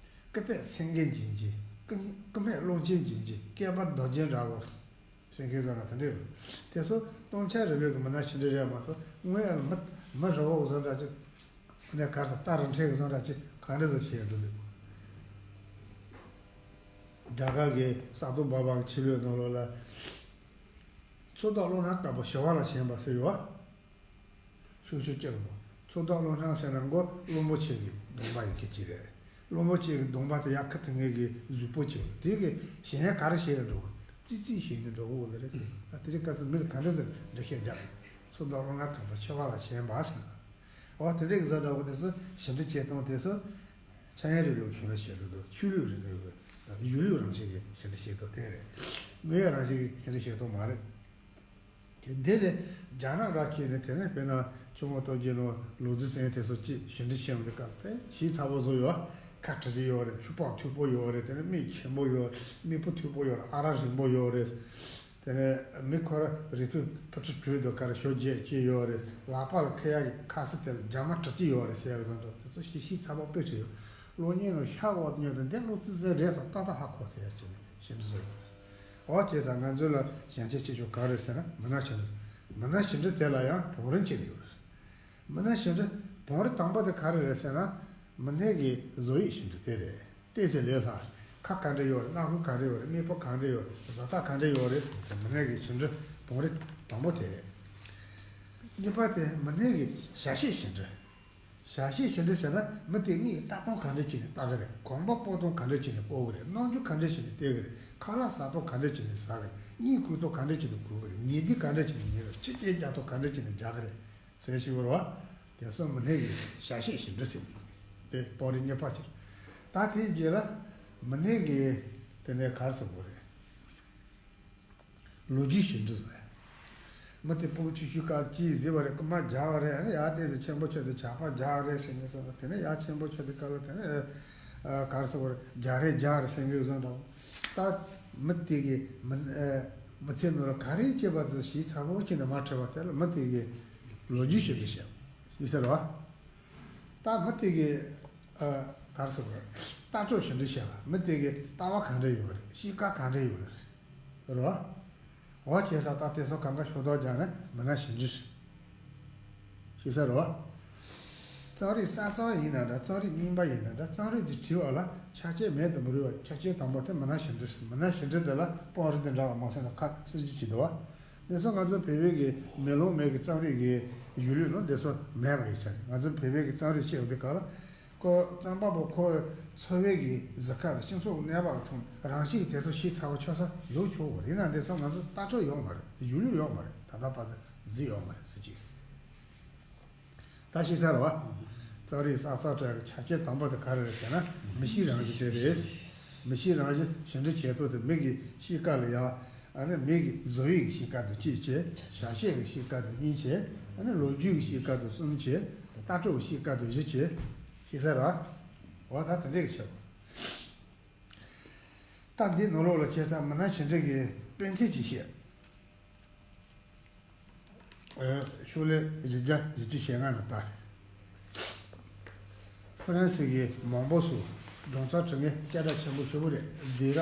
ཀི་སྟེ་སེང་གེ་འབྱིན་གྱི། ཀི་ཀི་སྨད་ཀློང་ཆེན་འབྱིན་གྱི། སྐེད་པ་རྡོ་རྗེ་འདྲ་བོ། སེང་གེ་བཟོ་ན་དེ་འདྲས་ཡོད། དེ་ཚོ་སྟོང་ཆ་རིང་ལུགས་ཀྱི་མི་ན་གཞི་འདྲ་རེད་མ་གཏོགས་དངོས་ཡང་མི་མི་རི་བོ་བཟོ་འདྲ་ཅིག་ནས་གར་ས་རྟ་རི་ཕྲན་གྱི་བཟོ་འདྲ་ཅིག་གང་འདྲ་བཟོ་ཤེས་འདུག་རྒྱ་གར་གྱི་ས་དོ་བྷ་བྷ་གི་ཆོས་ལུགས་ནང་ལོགས་ལ། ཚོགས་བདག་བློ་སྣ་དཀར་པོ་ཞི་བ་ལ་ཞེན་པ་ཟེར་ཡོད། ཤུགས་ཆུ་སྐྱེ་རུ། ཚོགས་བདག་བློ་སྣ་ཟེར་ན་མགོ་གླང་པོ་ཆེ་གི་གདོང་པ་ཡི་གེ་གཅིག་རེད། གླང་པོ་ཆེ་གི་གདོང་པ་དེ་ཡར་ཁུ་ཐུག་ངེས་ཀྱི་གཟུགས་པོ་ཆེ་བ་དེ་གི་གཞན་ག་རེ་བྱས་ནས་འགྲོ་གི། ཙི་ཙི་བྱས་ནས་འགྲོ་གི་འོ་ལ་རེད། ད་དེ་རིང་ཁ་སང་མི་ལ་ག་འདྲ་ཟེར་འདྲ་བཤད་རྒྱག་ཚོགས་བདག་བློ་སྣ་དཀར་པོ་ཞི་བ་ལ་ཞེན་པ་ཟེར། འོ་དེ་འདྲའི་གི་བཟོ་འདྲ་བོ་དེ་ཚོ་ཞི་འགྲིག་བྱེད་སྟངས་དེ་ཚོ་འཆར་ཡན་རིང་ལུགས་གཞུང་ལ་བཤད་འདུག་ཆོས་ལུགས་རིང་ལུགས་གཞུང་ལུགས་རང་བཞིན་གྱི་ཞི་འགྲིག་བྱེད་སྟངས་དེ་རེད། དངོས་ཡོད་རང་བཞིན་གྱི་ཞི་འགྲིག་བྱེད་སྟངས་མ་རེད། དེ་དེ་ལས་རྒྱ་ནག་ར་ཁྱེར་ནས་དེ་ནས་དཔེར་ན་ཆུ་མོ་སྟོབས་རྒྱལ་ལོ་ལུག་རྫི་ཟེར་དེ་ཚོ་ཅིག་ཞི་འགྲིག་བྱས་པ་འདི་སྐབས་དཔེ་ཞིབ་ཚགས་པོ་བཟོ་ཡོད། ཁ་གྲི་ཞིག་ཡོད་རེད། ཆུ་པགས་མཐུག་པོ་ཡོད་རེད། དེ་ནས་མིག་ཆེན་པོ་ཡོད། མིག་སྤུ་མཐུག་པོ་ཡོད་རེད། ཨ་རག་རིང་པོ་ཡོད་རེད། དེ་ནས་མི་ཁོ་ར་རི་ཐུར་ཕུ་ཁྲི་བྲུས་འདུག་ག་རེ་ཞོ་བརྒྱད་ཅིག་ཡོད་རེད། ལག་པ་ལ་འཁྱེར་ཡག་གི་ཁ་སི་དེ་ལ་རྒྱ་མ་གྲི་གཅིག་ཡོད་རེད་ཟེར་ཡག་བཟོ་འདྲ་དེ་ཚོ་ཞིབ་ཞིབ་ཚགས་པོ་དཔེ་བྲིས་ཡོད། གློག་བརྙན་ནང་ཤར་འོག་ཏུ་ཉོས་ཏེ་འདི་ལོ་ཙི་ཙི་རེད་ཟེར་ཏག་ཏག་ཧ་གོ་ཐུབ་ཡག་ཅིག་ནས་ཞིབ་འབྲི་བཟོ་ཡོད་རེད། འོ་བྱས་ཙང་ང་ཚོ་ལ་ཞན་ཆ་ཆེ་ཤོས་ག་རེ་རེད་ཟེར་ན་མི་ན་ཞི་འགྲིག་མི་ན་ཞི་འགྲིག་དེ་ལ་ཡང་བང་རིམ་གཅིག་ཡོད་རེད། མི་ན་ཞི་འགྲིག་བང་རིམ་དང་པོ་དེ་ག་རེ་རེད་ཟེར་ན། མི་སྣའི་གི་བཟོ་དབྱིབས་ཞི་འགྲིག་དེ་རེད། ལྟས་ཚེ་ལས་སླ། ཁ་ག་འདྲ་ཡོད་རེད། སྣ་ཁུག་ག་འདྲ་ཡོད་རེད། མིག་སྤུ་ག་འདྲ་ཡོད་རེད། བཟོ་ལྟ་ག་འདྲ་ཡོད་རེད་ཟེར་མི་སྣའི་གི་ཞི་འགྲིག་བང་རིམ་དང་པོ་དེ་རེད། གཉིས་པ་དེ་མི་སྣའི་གི་བྱ་བྱེད་ཞི་འགྲིག་བྱ་བྱེད་ཞི་འགྲིག་ཟེར་ན་མི་དེ་མིག་ལྟ་སྟངས་ག་འདྲ་བྱས་ནས་ལྟ་གི་རེད། གོམ་པ་སྤོ་སྟངས་ག་འདྲ་བྱས་ནས་སྤོ་གི་རེད། རྣམ་འགྱུར་ག་འདྲ་བྱས་ནས་བལྟ་གི་རེད། ཁ་ལག་ཟ་སྟངས་ག་འདྲ་བྱས་ནས་ཟ་གི་རེད། གཉིད་ཁུག་སྟངས་ག་འདྲ་བྱས་ནས་ཁུག་གི་རེད། ཉལ་དུས་ག་འདྲ་བྱས་ནས་ཉལ་གི་རེད། ཕྱི་རྐྱེན་རྒྱག་སྟངས་ག་འདྲ་བྱས་ནས་རྒྱག་གི་རེད་ཟེར་ཞུ་བ་རེད་བ། དེ་ཚོ་མི་སྣའི་གི་བྱ་བྱེད་ཞི་འགྲིག་ཟེར། དེ་བང་རིམ་གཉིས་པ་ཕྱིར། ད་དེའི་རྗེས་ལ་མི་སྣའི་གི་དེ་ནས་ག་རེ་ཟེར་དགོས་རེད། ལོ་རྒྱུས་ཞིབ་འབྲི་བཟོ་ཡ། མི་དེ་ཕྲུ་གུ་ཆུང་ཆུང་སྐབས་ལ་ཅི་ཟེར་བ་རེད། རྐུན་མ་རྒྱག་པ་རེད། ཨ་ནི་ཡར་ཏོག་ཙམ་ཆེན་པོ་ཆགས་དུས་ཇག་པ་རྒྱག་རེད་ཟེར་ནས་སོང་ཙང་དེ་ནས་ཡར་ཆེན་པོ་ཆགས་དུས་སྐབས་ལ་དེ་ནས་ཨ་ག་རེ་ཟེར་བ་རེད། རྒྱག་རེད་རྒྱག་རེད་ཟེར་མཁན་བཟོ་འདྲ་པོ། ད་མི་དེ་གི་མི་ཨ་མི་ཚེ་ནང་ལ་ག་རེ་བྱས་པ་ཚོ་ཞིབ་ཚགས་པོ་བྱས་ནས་མ་དྲིས་པ་དེ་ལ་མི་དེ་གི་ལོ་རྒྱུས་ཞིབ་འབྲི་བྱས་ཡིན་ཟེར་བ། ད་མི་དེ་གི་ཨ་ག་རེ་ཟེར་བ་རེད། ལྟ་ཕྱོགས་ཞིབ་འབྲི་བྱས་པ། མི་དེ་གི་ལྟ་བ་ག་འདྲ་ཡོད་རེད། གཤིས་ཀ་ག་འདྲ་ཡོད་རེད། རོ། འོ་བྱས་ཙང་ད་དེ་ཚོ་གང་ག་ཤོག་ཐོག་རྒྱག་ནས་མི་སྣ་ཞིབ་འཇུག་ཞུ་ས་རོ། རྩོམ་རིག་གསར་རྩོམ་ཡིན་ན་འདྲ། རྩོམ་རིག་རྙིང་པ་ཡིན་ན་འདྲ། རྩོམ་རིག་དེ་བྲིས་པ་ལ་ཆ་རྐྱེན་མེད་དུ་མི་རུང་བ། ཆ་རྐྱེན་དང་པོ་དེ་མི་སྣ་ཞིབ་འཇུག་མི་སྣ་ཞིབ་འཇུག་དེ་ལ་དཔང་རིགས་དེ་འདྲ་བ་མ་སོང་ན་ཁ་སྲིད་ཇུས་ཀྱི་འདུག་བ། དེ་ཚོ་ང་ཚོ་བོད་པའི་གི་མེ་ལོང་མེ་གི་རྩོམ་རིག་གི་གཞུང་ལུགས་ནང་དེ་ཚོ་མེད་པ་ཡིན་ས་རེད། ང་ཚོ་བོད་པའི་གི་རྩོམ་རིག་བཤད་པ་དེ་ག་ལ། ཁོ་རྩོམ་པ་པོ་ཁོ་འཚོ་བའི་གི་གཟི་ཁ་དང་སྤྱི་ཚོགས་ཀྱི་གནས་བབ་ལ་མཐུན་རང་བཞིན་གྱི་དེ་ཚོ་ཞིབ་ཚགས་པོ་ཆགས་ས་ཡོད་ཆོག་གི་རེད། ཡིན་ན་འདི་ཚོ་ང་ཚོ་ལྟ་གྲུབ་ཡོད་མ་རེད། གཞུང་ལུགས་ཡོད་མ་རེད། ད་ལྟ་བར་དུ་གཟིགས་ཡོད་མ་རེད་ཟེར་གྱི། ད་ཤེས་ས་རེད་བ། རྩོམ་རིག་གསར་རྩོམ་གྲས་ཀྱི་ཆ་རྐྱེན་དང་པོ་དེ་ག་རེ་རེད་ཟེར་ན་མི་གཤིས་རང་བཞིན་དེ་རེད། མི་གཤིས་རང་བཞིན་ཞིབ་འབྲི་བྱེད་སྟངས་དེ་མི་གི་གཤིས་ཀ་ལ་ཡ། ཨ་ནི་མི་གི་བཟོ་དབྱིབས་ཀྱི་གཤིས་ཀ་དེ་གཅིག་བྱས། བྱ་བྱེད་ཀྱི་གཤིས་ཀ་དེ་གཉིས་བྱས། ཨ་ནི་ལོ་རྒྱུས་ཀྱི་གཤིས་ཀ་དེ་གསུམ་བྱས། ལྟ་གྲུབ་ཀྱི་གཤིས་ཀ་དེ་བཞི་བྱས། ཤེས་ས་རེད་བ། འོ་ད་དེ་འདྲས་ཀྱི་ཆེ་བ། ད་འདི་ནང་ལོགས་ལ་བྱས་ཙང་མི་སྣ་ཞིབ་འཇུག་གི་དཔེ་མཚོན་ཅིག་བཤད། ཨ། ཕྱོགས་ལས་བཞི་བརྒྱ་བཞི་བཅུ་ཞེ་ལྔ་ནས་ད། ཧྥ་རན་སི་གི་མོན་པོ་སུ་སྦྲང་རྩི་བྲི་མཁན་སྐད་གྲགས་ཆེན་པོ་ཞེ་པོ་རེད། སྡེ་ར་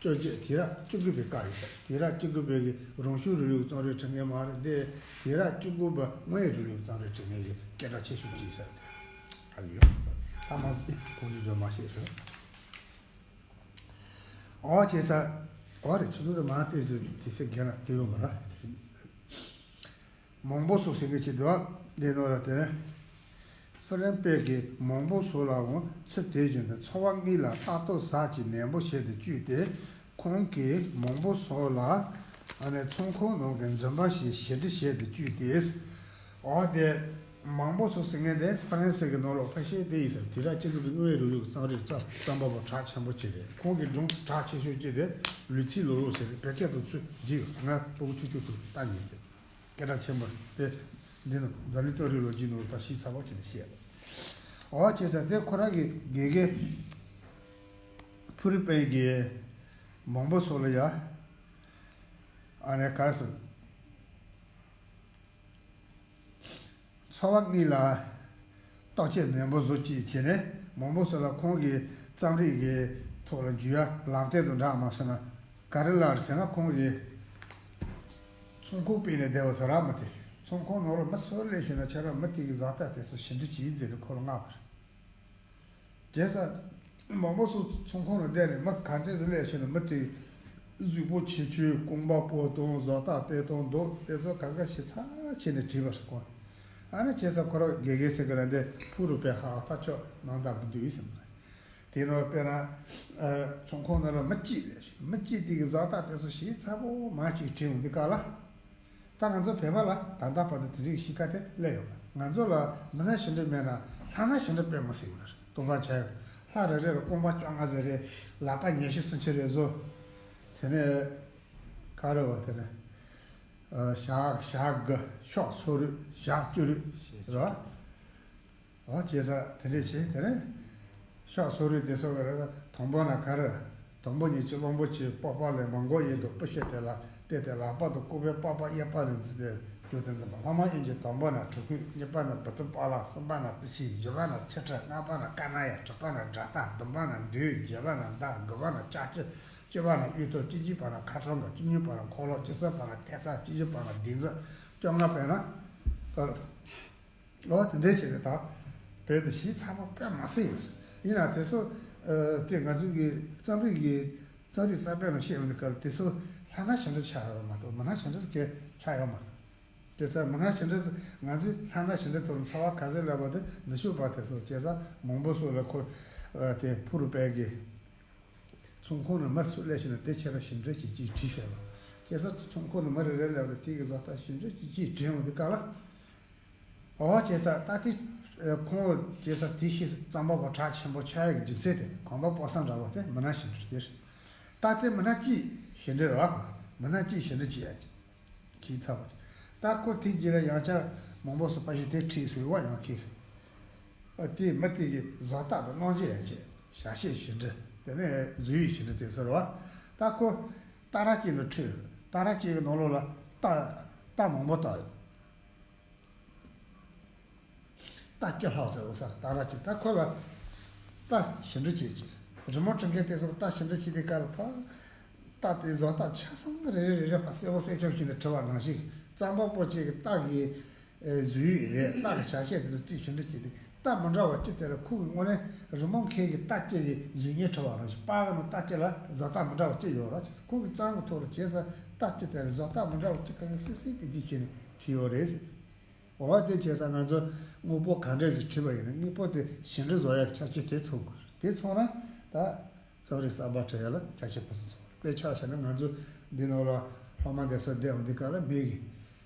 བཅོ་བརྒྱད། སྡེ་ར་བཅུ་དགུ་པའི་སྐབས་ཡིན་ས་རེད། སྡེ་ར་བཅུ་དགུ་པའི་གི་རང་བྱུང་རིང་ལུགས་རྩོམ་རིག་བྲི་མཁན་མ་རེད་དེ། སྡེ་ར་བཅུ་དགུ་པ་དངོས་ཡོད་རིང་ལུགས་རྩོམ་རིག་བྲི་མཁན་གི་སྐད་གྲགས་ཆེ་ཤོས་ཅིག་ཡིན་ས་རེད། ཨ་ཡོད། ད་མ་ཟིན་ཁོང་ཚོས་ཇོ་མ་བཤད་ཤོད། འོ་བྱས་ཙང་། འོ་རེད། ཆུ་ཚོད་དུ་མ་དེ་ཚོ་དེ་ཚོ་རྒན་ལ་སྐྱེ་ཡོང་མ་ར་དེ་ཚོ། མོན་པོ་སུ་ཟེར་མཁན་ཅིག་འདུག་འདི་ནང་ལ་དེ་ནས། ཧྥ་རན་པས་ཀྱིས་མང་པོ་སོགས་ལའང་ཚུལ་དེ་བཞིན་དུ་ཚོ་བ་གཉིས་ལ་ལྟ་རྟོག་ཟབ་ཅིང་ནན་པོ་བྱས་ཏེ་བཅུག་སྟེ། ཁོང་གིས་མང་པོ་སོགས་ལ་ཨ་ནི་ཚོང་ཁང་ནང་གི་འགྲིམ་འགྲུལ་ཞིག་ཞི་འགྲིག་བྱས་ཏེ་བཅུག་སྟེ། འོ་དེ། མང་པོ་སོགས་ཟེར་མཁན་དེ་ཧྥ་རན་སི་གི་ནང་ལོགས་ཕལ་ཆེར་དེ་ཡིན་ས་རེད། དེ་ར་སྤྱི་ཚོགས་ཀྱི་དངོས་ཡོད་རིང་ལུགས་ཀྱི་རྩོམ་རིག་རྩོམ་རྩོམ་པ་པོ་གྲགས་ཆེན་པོ་ཅིག་རེད། ཁོང་གི་སྒྲུང་གྲགས་ཆེ་ཤོས་གཅིག་དེ་ལུས་ཚིག་ལོ་ལོ་ཟེར་རེད། བོད་སྐད་དུ་ཚུར་བསྒྱུར་ཡོད། ང་སྤུ་གུ་ཆུང་ཆུང་དུས་ལྟ་མྱོང་དེ། སྐད་གྲགས་ཆེན་པོ་རེད། དེ་འདི་ནི་འཛམ་གླིང་རྩོམ་རིག་ལོ་རྒྱུས་ནང་ལ་ད་ཞིབ་ཚགས་པོ་བྱས་ནས་བཤད་ཡོད། འོ་བྱས་ཙང་དེ་ཁོ་རང་གི་དགེ་རྒན་ཕུ་རི་པན་གྱིས་མང་པོ་སོགས་ལ་ཡ་ཨ་ནེ་གར་སོང་། ཚོ་བ་གཉིས་ལ་བརྟག་དཔྱད་ནན་པོ་བཟོ་བཅས་བྱས་ནས། མང་པོ་སོགས་ལ་ཁོང་གི་རྩོམ་རིག་གི་ཐོག་ལ་འཇུག་ཡ་ལམ་སྟོན་དུ་འདྲ་མ་སོང་ན། ག་རེ་ལབ་རེད་ཟེར་ན། ཁོང་གིས་ཚོང་ཁང་སྤོས་ནས་བསྡད་པ་ཟེར་ར་མ་དེ། ཚོང་ཁང་ནང་ལ་མི་སུ་སླེབས་ཤེ་ན། ཁྱེད་རང་མི་དེ་གི་བཟོ་ལྟ་དེ་ཚོ་ཞིབ་འཇུག་བྱེད་ཟེར་ནས་ཁོ་ལ་མངགས་པ་རེད། བྱས་ཙང་མང་པོ་སོགས་ཚོང་ཁང་ལ་བསྡད་ནས་མི་ག་འདྲས་སུ་སླེབས་ཤེ་ན། མི་དེ་གཟུགས་པོ་ཆེ་ཆུང་རྐང་པ་སྤོ་སྟངས། བཟོ་ལྟ་སྟོན་སྟངས་འདུག་དེ་ཚོ་གང་ག་ཞིབ་ཚགས་བྱས་ནས་བྲིས་པ་རེད་ཁོ། ཨ་ནི་བྱས་ཙང་ཁོ་རང་དགེ་རྒན་ཟེར་གི་ར་འདི་ཕུ་རུ་པའི་ཧ་ཧ་ད་ཆོག་ནང་ལྟ་བུ་འདུག་ཟེར་མ་རེད། དེ་ནོར་དཔེར་ན་ཚོང་ཁང་ནང་ལ་མི་གཅིག་སླེབས་ཤེ་ན། མི་གཅིག་དེ་གི་བཟོ་ལྟ་དེ་ཚོ་ཞིབ་ཚགས་པོ་མ་གཅིག་བྲིས་འོང་དུས་སྐབས་ལ། ད་ང་ཚོ་བོད་པ་ལ་ད་ལྟ་བར་དུ་དེ་རིགས་གཤིས་ཀ་དེ་སླེབས་ཡོད་པ། ང་ཚོ་ལ་མི་སྣ་ཞེ་འགྲས་མེད་ན་ལྷ་སྣ་ཞེ་འགྲས་དཔེ་མི་སྲིད་པ་རེད། སྟོན་པ་བྱས་ཡོད། ལྷ་རེ་རེ་ལ་རྐང་པ་བཅོ་ལྔ་ཟེར་རེད། ལག་པ་ཉི་ཤུ་སུམ་ཅུ་རེ་བཟོ། དེ་ནས་ག་རེ་བ་དེ་ནས་ཞག་ཞག་དགུ་ཤོག་སོ་རུས་ཞག་བཅུ་རུས་རེད་བ། འོ་བྱས་ཙང་དེ་འདྲས་བྱས། དེ་ནས་ཤོག་སོ་རུས་དེ་ཚོ་ག་རེ་དང་པོ་ན་ག་རེ། དང་པོ་ཉིད་ཀྱི་གླང་པོ་ཆེའི་པགས་པ་ལས་མི་མགོ་ཡིན་དུ་སྤུ་ཤད་དེ་ལ་གཏད་དེ། ལག་པ་དང་ལྐུགས་པའི་པགས་པ་གཡས་པ་ནས་འཛིན་ཏེ་རྒྱུ་དེ་འཛིན་པ། ལྷ་མ་ཡིན་གྱི་དང་པོ་ན་གྲི་གུག་གཉིས་པ་ན་བུ་ཏོ་པ་ལ། གསུམ་པ་ན་ཏི་ཤི། བཞི་པ་ན་ཆུ་ཁྲི། ལྔ་པ་ན་ཀ་ན་ཡ། དྲུག་པ་ན་དགྲ་སྟ། བདུན་པ་ན་མདུད། བརྒྱད་པ་ན་མདའ། དགུ་པ་ན་ལྕགས་ཀྱུ། བཅུ་པ་ན་གཡུ་ཐོག། བཅུ་གཅིག་པ་ན་ཁ་ཕྲེང་ག། བཅུ་གཉིས་པ་ན་འཁོར་ལོ། བཅུ་གསུམ་པ་ན་ཐེབས་རྩ། བཅུ་བཞི་པ་ན་ལྡེ་མཛུབ། བཅོ་ལྔ་པ་ན་ཨོ་དེ་འདྲས་བྱས་ནས་ད་བོད་དུ་ཞིབ་ཚགས་པོ་དཔེ་མ་སྲིད་ཡོད། ཡིན་ན་དེ་ཚོ་དེ་ང་ཚོའི་གི་རྩོམ་རིག་གི་རྩོམ་རིག་གསར་པའི་ནང་བཤད་ཡོང་དུས་སྐབས་དེ་ཚོ་ལྷ་སྣ་ཞེ་འགྲས་ཆགས་ཡོད་མ་གཏོགས་མི་སྣ་ཞེ་འགྲས་སུ་གལ་ཆགས་ཡོད་མ་རེད། དེ་ཚོ་མི་སྣ་ཞེ་འགྲས་སུ། ང་ཚོས་ལྷ་སྣ་ཞེ་འགྲས་ཐོག་ལ་ཚོར་བ་ག་ཚོད་སླེབས་པ་དེ་ནུ་ཞོ་པ་དེ་ཚོ་བྱས་ཙང་མང་པོ་སོགས་ལ་ཁོ་དེ་ཕུ་རུ་པའི་གི་ཚོང་ཁང་ནང་མི་སུ་སླེབས་ཤེ་ན་དེ་ཁྱེད་རང་ཞིབ་འཇུག་བྱེད་ཀྱིས་བྲིས་ཟེར་བ། བྱས་ཙང་ཚོང་ཁང་ནང་མི་རེ་རེ་སླེབས་ནས་དེ་གི་བཟོ་ལྟ་ཞིབ་འཇུག་བྱེད་ཀྱིས་བྲིས་འོང་དུས་སྐབས་ལ། འོ་བྱས་ཙང་ད་དེ་ཁོང་བྱས་ཙང་དེ་ཤེས་རྩོམ་པ་པོ་གྲགས་ཆེན་པོ་ཆགས་ཡག་གི་རྒྱུ་མཚན་དེ་གོམ་པ་སྤོ་ས་འདྲ་བོ་དེ་མི་སྣ་ཞེ་འགྲས་དེ་རེད། ད་དེ་མི་སྣ་གཅིག་ཞེ་འགྲས་རེད་བ། མི་སྣ་གཅིག་ཞེ་འགྲས་བྱེད་ཡག་གི་ཁྱི་ཚབ་པ་ཅིག་ད་ཁོ་དེ་རྗེས་ལ་ཡང་བསྐྱར་མང་པོ་སོགས་པ་ཞིག་དེ་ཁྲིད་སོང་བ་ཡང་ཁྱི། ཨ་དེ་མི་དེ་གི་བཟོ་ལྟ་དང་གནང་བྱེད་ཡང་བྱེད། བྱ་བྱེད་ཞེ་འགྲས། དེ་ནས་བཟོ་ཡུལ་ཞེ་འགྲས་དེ་ཚོ་རེད་བ། ད་ཁོ་ཏ་ར་ཅན་དུ་ཁྲིད། ཏ་ར་ཅན་གི་ནང་ལོགས་ལ་རྟ་རྟ་མང་པོ་བཏགས་ཡོད། རྟ་བཅུ་ལྷག་ཟེར་འོ་ས་ཏ་ར་ཅན། ད་ཁོ་ལ་རྟ་ཞེ་འགྲས་བྱེད་ཀྱི་རི་མོ་འབྲི་མཁན་དེ་ཚོ་རྟ་ཞེ་འགྲས་བྱེད་དུས་སྐབས་ལ་ཕ། རྟ་དེ་བཟོ་ལྟ་ཆ་ཚང་རེ་རེ་རེ་རེ་ཕ་གསལ་པོ་གསལ་ཆོག་བྱས་ནས་བྲིས་པ་ནང་བཞིན། རྩོམ་པ་པོ་གཅིག་གི་རྟ་གི་བཟོ་ཡུལ་རེད། རྟ་གི་བྱ་བྱེད་དེ་ཚོ་རྩིས་ཞེ་འགྲས་བྱས་ཏེ། རྟ་མི་འདྲ་བ་གཅིག་དེ་ལ་ཁོ་གི་དངོས་གནས་རི་མོ་མཁན་གྱི་རྟ་གཅིག་གི་གཟུགས་བརྙན་བྲིས་པ་རང་བཞིན། པར་གི་ནང་རྟ་གཅིག་ལ་བཟོ་ལྟ་མི་འདྲ་བ་གཅིག་ཡོད་ར། ཁོ་གི་རྩོམ་གི་ཐོག་ལ་བྱས་ཙང་རྟ་གཅིག་དེ་ལ་བཟོ་ལྟ་མི་འདྲ་བ་གཅིག་ག་ག་སི་སི་དེ་འདི་བྱས་ནས་བྲིས་ཡོད་རེད་ཟེར། འོ་དེ་བྱས་ཙང་ང་ཚོ་དངོས་པོ་ག་འདྲས་ཟིག་བྲིས་པ་ཡིན་ན་དངོས་པོ་དེ་ཞེ་འགྲས་བཟོ་ཡག་ཆ་རྐྱེན་དེ་ཚང་དགོས། དེ་ཚང་ན་ད་རྩོམ་རིག་གསར་པ་འབྲི་ཡག་ལ་ཆ་རྐྱེན་ཕུན་སུམ་ཚོགས། དཔེ་ཆ་བཞག་ན་ང་ཚོ་འདི་ནང་ལ་སློབ་མ་འདི་ཚོ་བསྡད་འོང་དུས་སྐབས་ལ་མི་གི་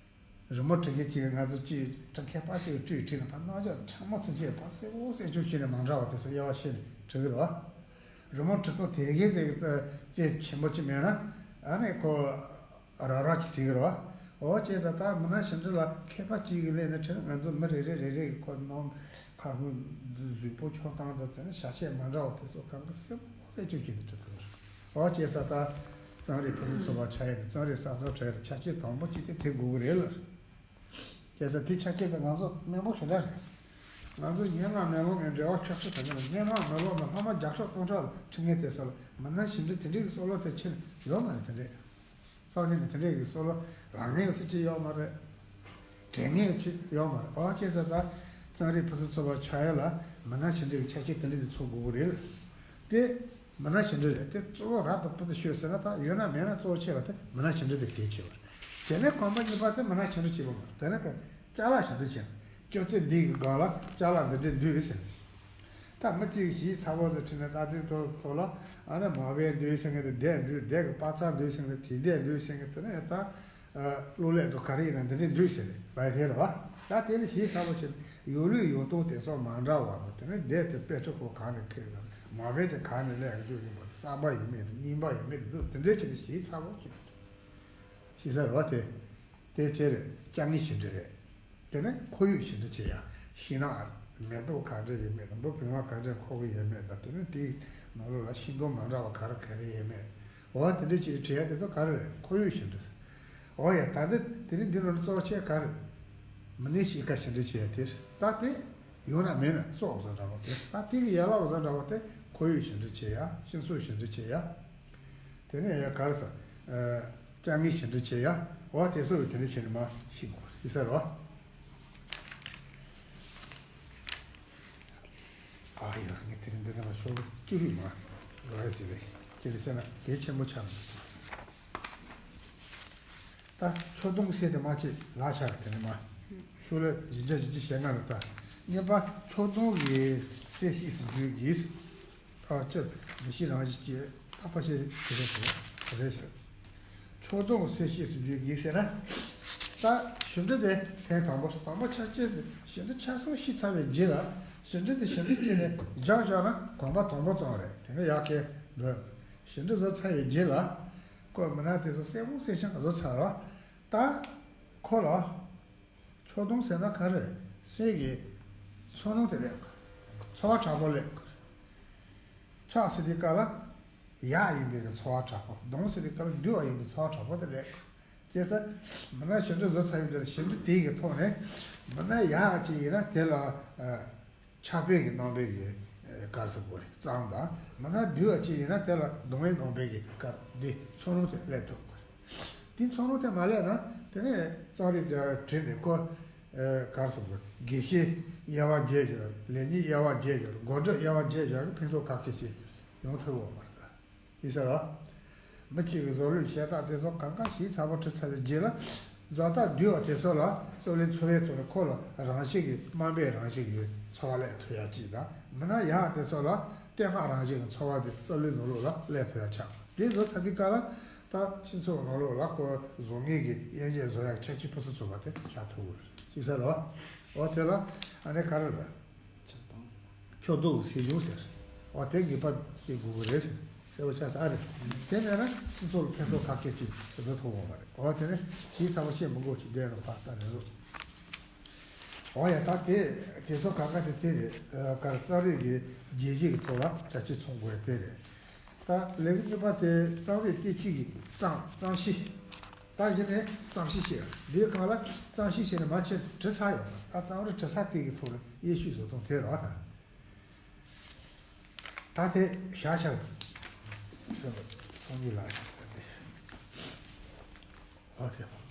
རི་མོ་འབྲི་མཁན་གཅིག་གིས་ང་ཚོ་གཅིག་འབྲི་མཁས་པ་གཅིག་གིས་བྲིས་བྲིས་ན་ཕར་རྣམ་གཞག་ཕྲ་མོ་ཚིག་ཕར་གསལ་པོ་གསལ་ཆོག་བྱས་ནས་མ་འདྲ་བ་དེ་ཚོ་དབྱེ་བ་ཕྱེ་ནས་བྲི་གི་རེད་བ། རི་མོ་འབྲི་སྟངས་དེ་གའི་ཟེར་གི་རྩལ་ཆེན་པོ་གཅིག་མེད་ན་ཨ་ནི་ཁོ། ར་ར་ཅིག་བྲིས་རོ། འོ་བྱས་ཙང་ད་མི་སྣ་ཞེ་འགྲས་ལ་མཁས་པ་གཅིག་གིས་སླེབས་ནས་བྲིས་ན་ང་ཚོ་མི་རེ་རེ་རེ་རེ་གི་ཁོ་ནང་ཁ་ཁུ་གཟུགས་པོ་མཆོང་སྟངས་དང་དེ་ནས་བྱ་བྱེད་མ་འདྲ་བ་དེ་ཚོ་གང་ག་གསལ་པོ་གསལ་ཆོག་གི་འདུག་བྲིས་ཐུབ་རེད། འོ་བྱས་ཙང་ད་རྩོམ་རིག་ཕུན་སུམ་ཚོགས་པ་ཆགས་ཡ་དེ་རྩོམ་རིག་གསར་རྩོམ་བྲི་ཡ་དེ་ཆ་རྐྱེན་དང་པོ་གཅིག་དེ་དེ་དགོས་ཀྱི་རེད་ལ། བྱས་ཙང་དེ་ཆ་རྐྱེན་དེ་ང་ཚོ་རྨད་པོ་ཞེ་དྲག་རེད། ང་ཚོ་སྙན་ངག་མེ་ལོང་ངའི་འགྲེལ་པ་ཁྱོད་ཚོ་དེ་ནས་སྙན་ངག་མེ་ལོང་ནང་སྔ་མ་བརྒྱ་ཕྲག་སྟོང་ཕྲག་ལ་ཁྲིད་མཁན་དེ་ཚོ་ལ་མི་སྣ་ཞེ་འགྲས་དེ་འདྲའི་གི་བསམ་བློ་དེ་ཕྱིན་ཡོད་མ་རེད། དེ་འདྲས་སོགས་ལ་ལག་ངན་ཟེར་གྱི་ཡོད་མ་རེད། དྲན་ངན་ཅིག་ཡོད་མ་རེད། འོ་བྱས་ཙང་ད་རྩོམ་རིག་ཕུན་སུམ་ཚོགས་པ་ཆགས་ཡ་ལ་མི་སྣ་ཞེ་འགྲས་ཀྱི་ཆ་རྐྱེན་དེ་འདྲས་ཚོ་དགོས་ཀྱི་རེད། དེ་མི་སྣ་ཞེ་འགྲས་རེད། དེ་གཙོ་བོ་རབ་ཏུ་ཕུལ་དུ་ཤོས་ཟེར་ན་ད་ཡོད་ན་མེད་ན་གཙོ་བོ་ཆེ་བ་དེ་མི་སྣ་ཞེ་འགྲས་དེ་གལ་ཆེ་བ་རེད། དེ་ནས་གོམ་པ་གཉིས་པ་དེ་མི་སྣ་ཞེ་འགྲས་ཆེ་བ་མ་རེད། དེ་ནས་ཀྱང་ཅ་ལག་ཞེ་འགྲས་ཆེ། སྐྱོ་ཚད་འདི་གི་སྒང་ལ་ཅ་ལག་འདི་འདྲས་འདུས་ཟེར། ད་མི་གཅིག་གིས་ཞིབ་ཚགས་པོ་ཟེར་ཁྲིད་ནས་ད་དེ་ཐོག་ཐོག་ལ་ཨ་ནི་མ་བའི་འདུས་ཟེར་མཁན་དེ་དེ་འདུས། དེ་གི་པ་ཚ་འདུས་ཟེར་མཁན་དེ་དེ་འདུས་ཟེར་མཁན་དེ་ནས་ད་གློ་ཀླད་དུ་ག་རེ་ཡིན་ན་འདི་འདྲས་འདུས་ཟེར་བ་དེ་རེད་བ། ད་དེ་ལ་ཞིབ་ཚགས་པོ་བྱས་ནས་ཡོད་ལུགས་ཡོད་སྟངས་དེ་ཚོ་མ་འདྲ་བ་དང་། དེ་ནས་དེ་དེ་དཔེ་ཁྲིད་ཁོ་གང་ནས་ཁེལ་ན། མ་བའི་དེ་གང་ནས་སླེབས་རྒྱུ་ཡིན་པ་དེ། གསར་པ་ཡིན་མིན་དང་རྙིང་པ་ཡིན་མིན་དང་དེ་འདྲས་བྱས་ནས་ཞིབ་ཚགས་པོ་བྱས། ཤེས་ས་རེད་བ། དེ་དེ་ཅི་རེད། དཔྱད་ངན་ཞིབ་འབྲི་རེད། དེ་ནས་ཁོར་ཡུག་ཞིབ་འབྲི་བྱེད་ཡ། ཤིང་ནགས་མེ་ཏོག་ག་འདྲ་ཡོད་མེད་དང་། འབུ་བུང་བ་ག་འདྲ་འཁོར་གྱི་ཡོད་མེད་དང་། དེ་ནས་དེའི་ནང་ལོགས་ལ་ཤིང་སྡོང་མ་འདྲ་བ་ག་རེ་ག་རེ་ཡོད་མེད། འོ་དེ་འདྲ་ཅིག་བྲིས་ཡ་དེ་ཚོ་ག་རེ་རེད། ཁོར་ཡུག་ཞིབ་འབྲི་ཟེར། འོ་ཡ། ད་འདི་དེ་ནས་འདི་ནང་གཙོ་ཆེ་ག་རེ། མི་སྣའི་གཤིས་ཀ་ཞིབ་འབྲི་བྱེད་ཡ་དེ་རེད། ད་དེ་ཡོད་ན་མེད་ན་སོགས་བཟོ་འདྲ་བོ་དེ། ད་དེ་གི་ཡན་ལག་བཟོ་འདྲ་བོ་དེ་ཁོར་ཡུག་ཞིབ་འབྲི་བྱེད་ཡ། སྤྱི་ཚོགས་ཞིབ་འབྲི་བྱེད་ཡ། དེ་ནས་ཡ་ག་རེ་ཟེར། ཨ། དཔྱད་ངན་ཞིབ་འབྲི་བྱེད་ཡ། འོ་དེ་ཚོ་གི་དེ་འདྲ་བྱས་ནས་མར་ཤེས་དགོས་རེད། ཤེས་ས་རེད་བ། ཨ་ཡ། ངས་དེ་རིང་འདི་ནང་ལ་ཤོག་བུ་བཅུ་དྲུག་མ་རེད་ཟེར་བས། ཅི་རེད་ཟེར་ན་གལ་ཆེན་པོ་ཆགས་འདུག་ད་ཁྱོད་གདོང་གི་སེ་དེ་མ་ཅིག་ལག་ཆགས་དེ་ནས་མ། ཤོག་ལེ་བཞི་བརྒྱ་བཞི་བཅུ་ཞེ་ལྔ་རེད་ད། གཉིས་པ་ཁྱོད་གདོང་གི་སེ་ཤེས་སུ་འཇུག་གིས། ཨ་ཅེ། མི་ཤེས་རང་བཞིན་གྱིས་རྟག་པ་ཆེ་ཞེས་པ་དེ་རེད་ཤག་ཁྱོད་གདོང་གི་སེ་ཤེས་སུ་འཇུག་གིས་ཟེར་ན། ད་ཞིབ་འབྲི་དེ་ཐེངས་དང་པོ། དང་པོ་ཆ་ཆེ་ཞིབ་འབྲི་ཆ་ཚང་ཤེས་ཚར་བའི་རྗེས་ལ། ཞིབ་འབྲི་དེ་ཞིབ་འབྲི་བྱས་ནས་སྦྱངས་བཞག་ན་གོམ་པ་དང་པོ་ཙམ་རེད། དེ་ནས་ཡག་གི་འདུག་ཞིབ་འབྲི་བཟོ་ཚར་བའི་རྗེས་ལ། ཁོ་མི་སྣ་དེ་ཚོ་གསལ་པོ་གསལ་རྐྱང་བཟོ་ཚར་བ། ད་ཁོ་ལ། ཁྱོད་གདོང་ཟེར་ན་ག་རེ། སེ་གི་ཚོར་སྣང་དེ་སླེབས། ཚོར་བ་དྲག་པོ་སླེབས། ཁྱོད་ཟེར་དུས་སྐབས་ལ་ཡག་ཡིན་པའི་གི་ཚོར་བ་དྲག་པོ། གདོང་ཟེར་དུས་སྐབས་ལ་སྡུག་པ་ཡིན་པའི་ཚོར་བ་དྲག་པོ་དེ་སླེབས། བྱས་ཙང་མི་སྣ་ཞིབ་འབྲི་བཟོ་ཚར་ཡོད་དེ་ལ། ཞིབ་འབྲི་དེ་གི་ཐོག་ནས་མི་སྣ་ཡག་ཅིག་ཡིན་ན་དེ་ལ། ཨ། ཆགས་པའི་གི་རྣམ་པའི་གི། ཨ། ག་རེ་ཟེར་དགོས་རེད། རྩལ་དང་། མི་སྣ་སྡུག་པ་ཅིག་ཡིན་ན་དེ་ལ་གདུང་བའི་རྣམ་པའི་གི་ག་རེ། འདི་ཚོར་སྣང་དེ་སླེབས་ཐུབ་དགོས་རེད། དེ་ཚོར་སྣང་དེ་མ་སླེབས་ན་དེ་ནས་རྩོམ་རིག་དེ་བྲིས་ནས་ཁོ། ཨ། ག་རེ་ཟེར་དགོས་རེད། དགེ་བཤེས་དབྱེ་བ་འབྱེད་བཞག། ལེགས་ཉེས་དབྱེ་བ་འབྱེད་བཞག། གོ་སྒྲིག་དབྱེ་བ་འབྱེད་བཞག་གི་ཕན་ཐོགས་ཁ་ཤས་ཅིག་ཡོང་ཐུབ་ཡོད་མ་རེད་ད། ཡིན་ས་རེད། མི་གཅིག་གི་བཟོ་ལུགས་བྱེད་སྟངས་དེ་ཚོ་གང་ག་ཞིབ་ཚགས་པོ་ཁྲིད་ཚར་བའི་རྗེས་ལ། བཟོ་ལྟ་བསྡུས་པ་དེ་ཚོ་ལ་རྩོད་ལེན་འཚོལ་བའི་ཐོག་ནས་ཁོ་ལ་རང་བཞིན་གྱིས་དམའ་འབེབས་རང་བཞིན་གྱི་ཚོར་བ་སླེབས་ཐུབ་ཡ་གཅིག་དང་། མི་སྣ་ཡག་དེ་ཚོ་ལ་བསྟོད་བསྔགས་རང་བཞིན་གྱི་ཚོར་བ་དེ་རྩོམ་ལུས་ནང་ལོགས་ལ་སླེབས་ཐུབ་ཡ་ཆགས། དེ་བཟོ་ཚར་དུས་སྐབས་ལ་ད་སྤྱི་ཚོགས་ནང་ལོགས་ལ་ཁོ་བཟོ་མཁན་གྱི་དབྱེ་འབྱེད་བཟོ་ཡ་ཁྱད་ཆོས་ཕུན་སུམ་ཚོགས་པ་དེ་ཆགས་ཐུབ་ཀྱི་རེད། ཤེས་ས་རེད། འོ་དེ་ལ་ཨ་ནི་ག་རེ་རེད། ཕྱོགས་གཏོགས་སེལ་གཞུང་ཟེར། འོ་དེ་ངེས་པར་དུ་དགོས་ཀྱི་རེད་ཟེར། གསལ་པོ་ཆགས་ས་རེད། དེ་མེད་ན་སྤྱི་ཚོགས་ལ་ཕན་ཐོགས་ཁ་སྐད་ཅིག་བཟོ་ཐུབ་ཡོད་མ་རེད། འོ་དེ་ནས་ཞིབ་ཚགས་པོ་བཤད་མི་དགོས་ཀྱི་བསྡད་རོགས། ཕར་ལྟ་རེད་རོགས། འོ་ཡ། ད་དེ་དེ་ཚོ་གང་ག་དེ་དེ་རེད། ཨ། ག་རེ། རྩོམ་རིག་གི་རྒྱན་གཞི་གི་ཐོག་ལ་ཆ་ཆེ་ཚང་དགོས་དེ་རེད། ད་ལེའུ་གཉིས་པ་དེ་རྩོམ་རིག་སྟེགས་གཅིག་གི་རྩོམ། རྩོམ་གཞི། ད་གཞི་ནས་རྩོམ་གཞི་བཤད། འདིའི་སྒང་ལ་རྩོམ་གཞི་བཤད་ནས་མ་ཕྱིན་བྲིས་ཚར་ཡོད་མ་རེད། ད་རྩོམ་རིག་བྲི་ས་དེ་གི་ཐོག་ལ་དབྱེ་ཞིབ་བཟོ་སྟངས་དེ་རེད་བ་ད། ད་དེ་བཞག་བཞག་ཟེར་བ་སོང་ཉིད་ལ་བཞག་ད་དེ། འོ་དེ།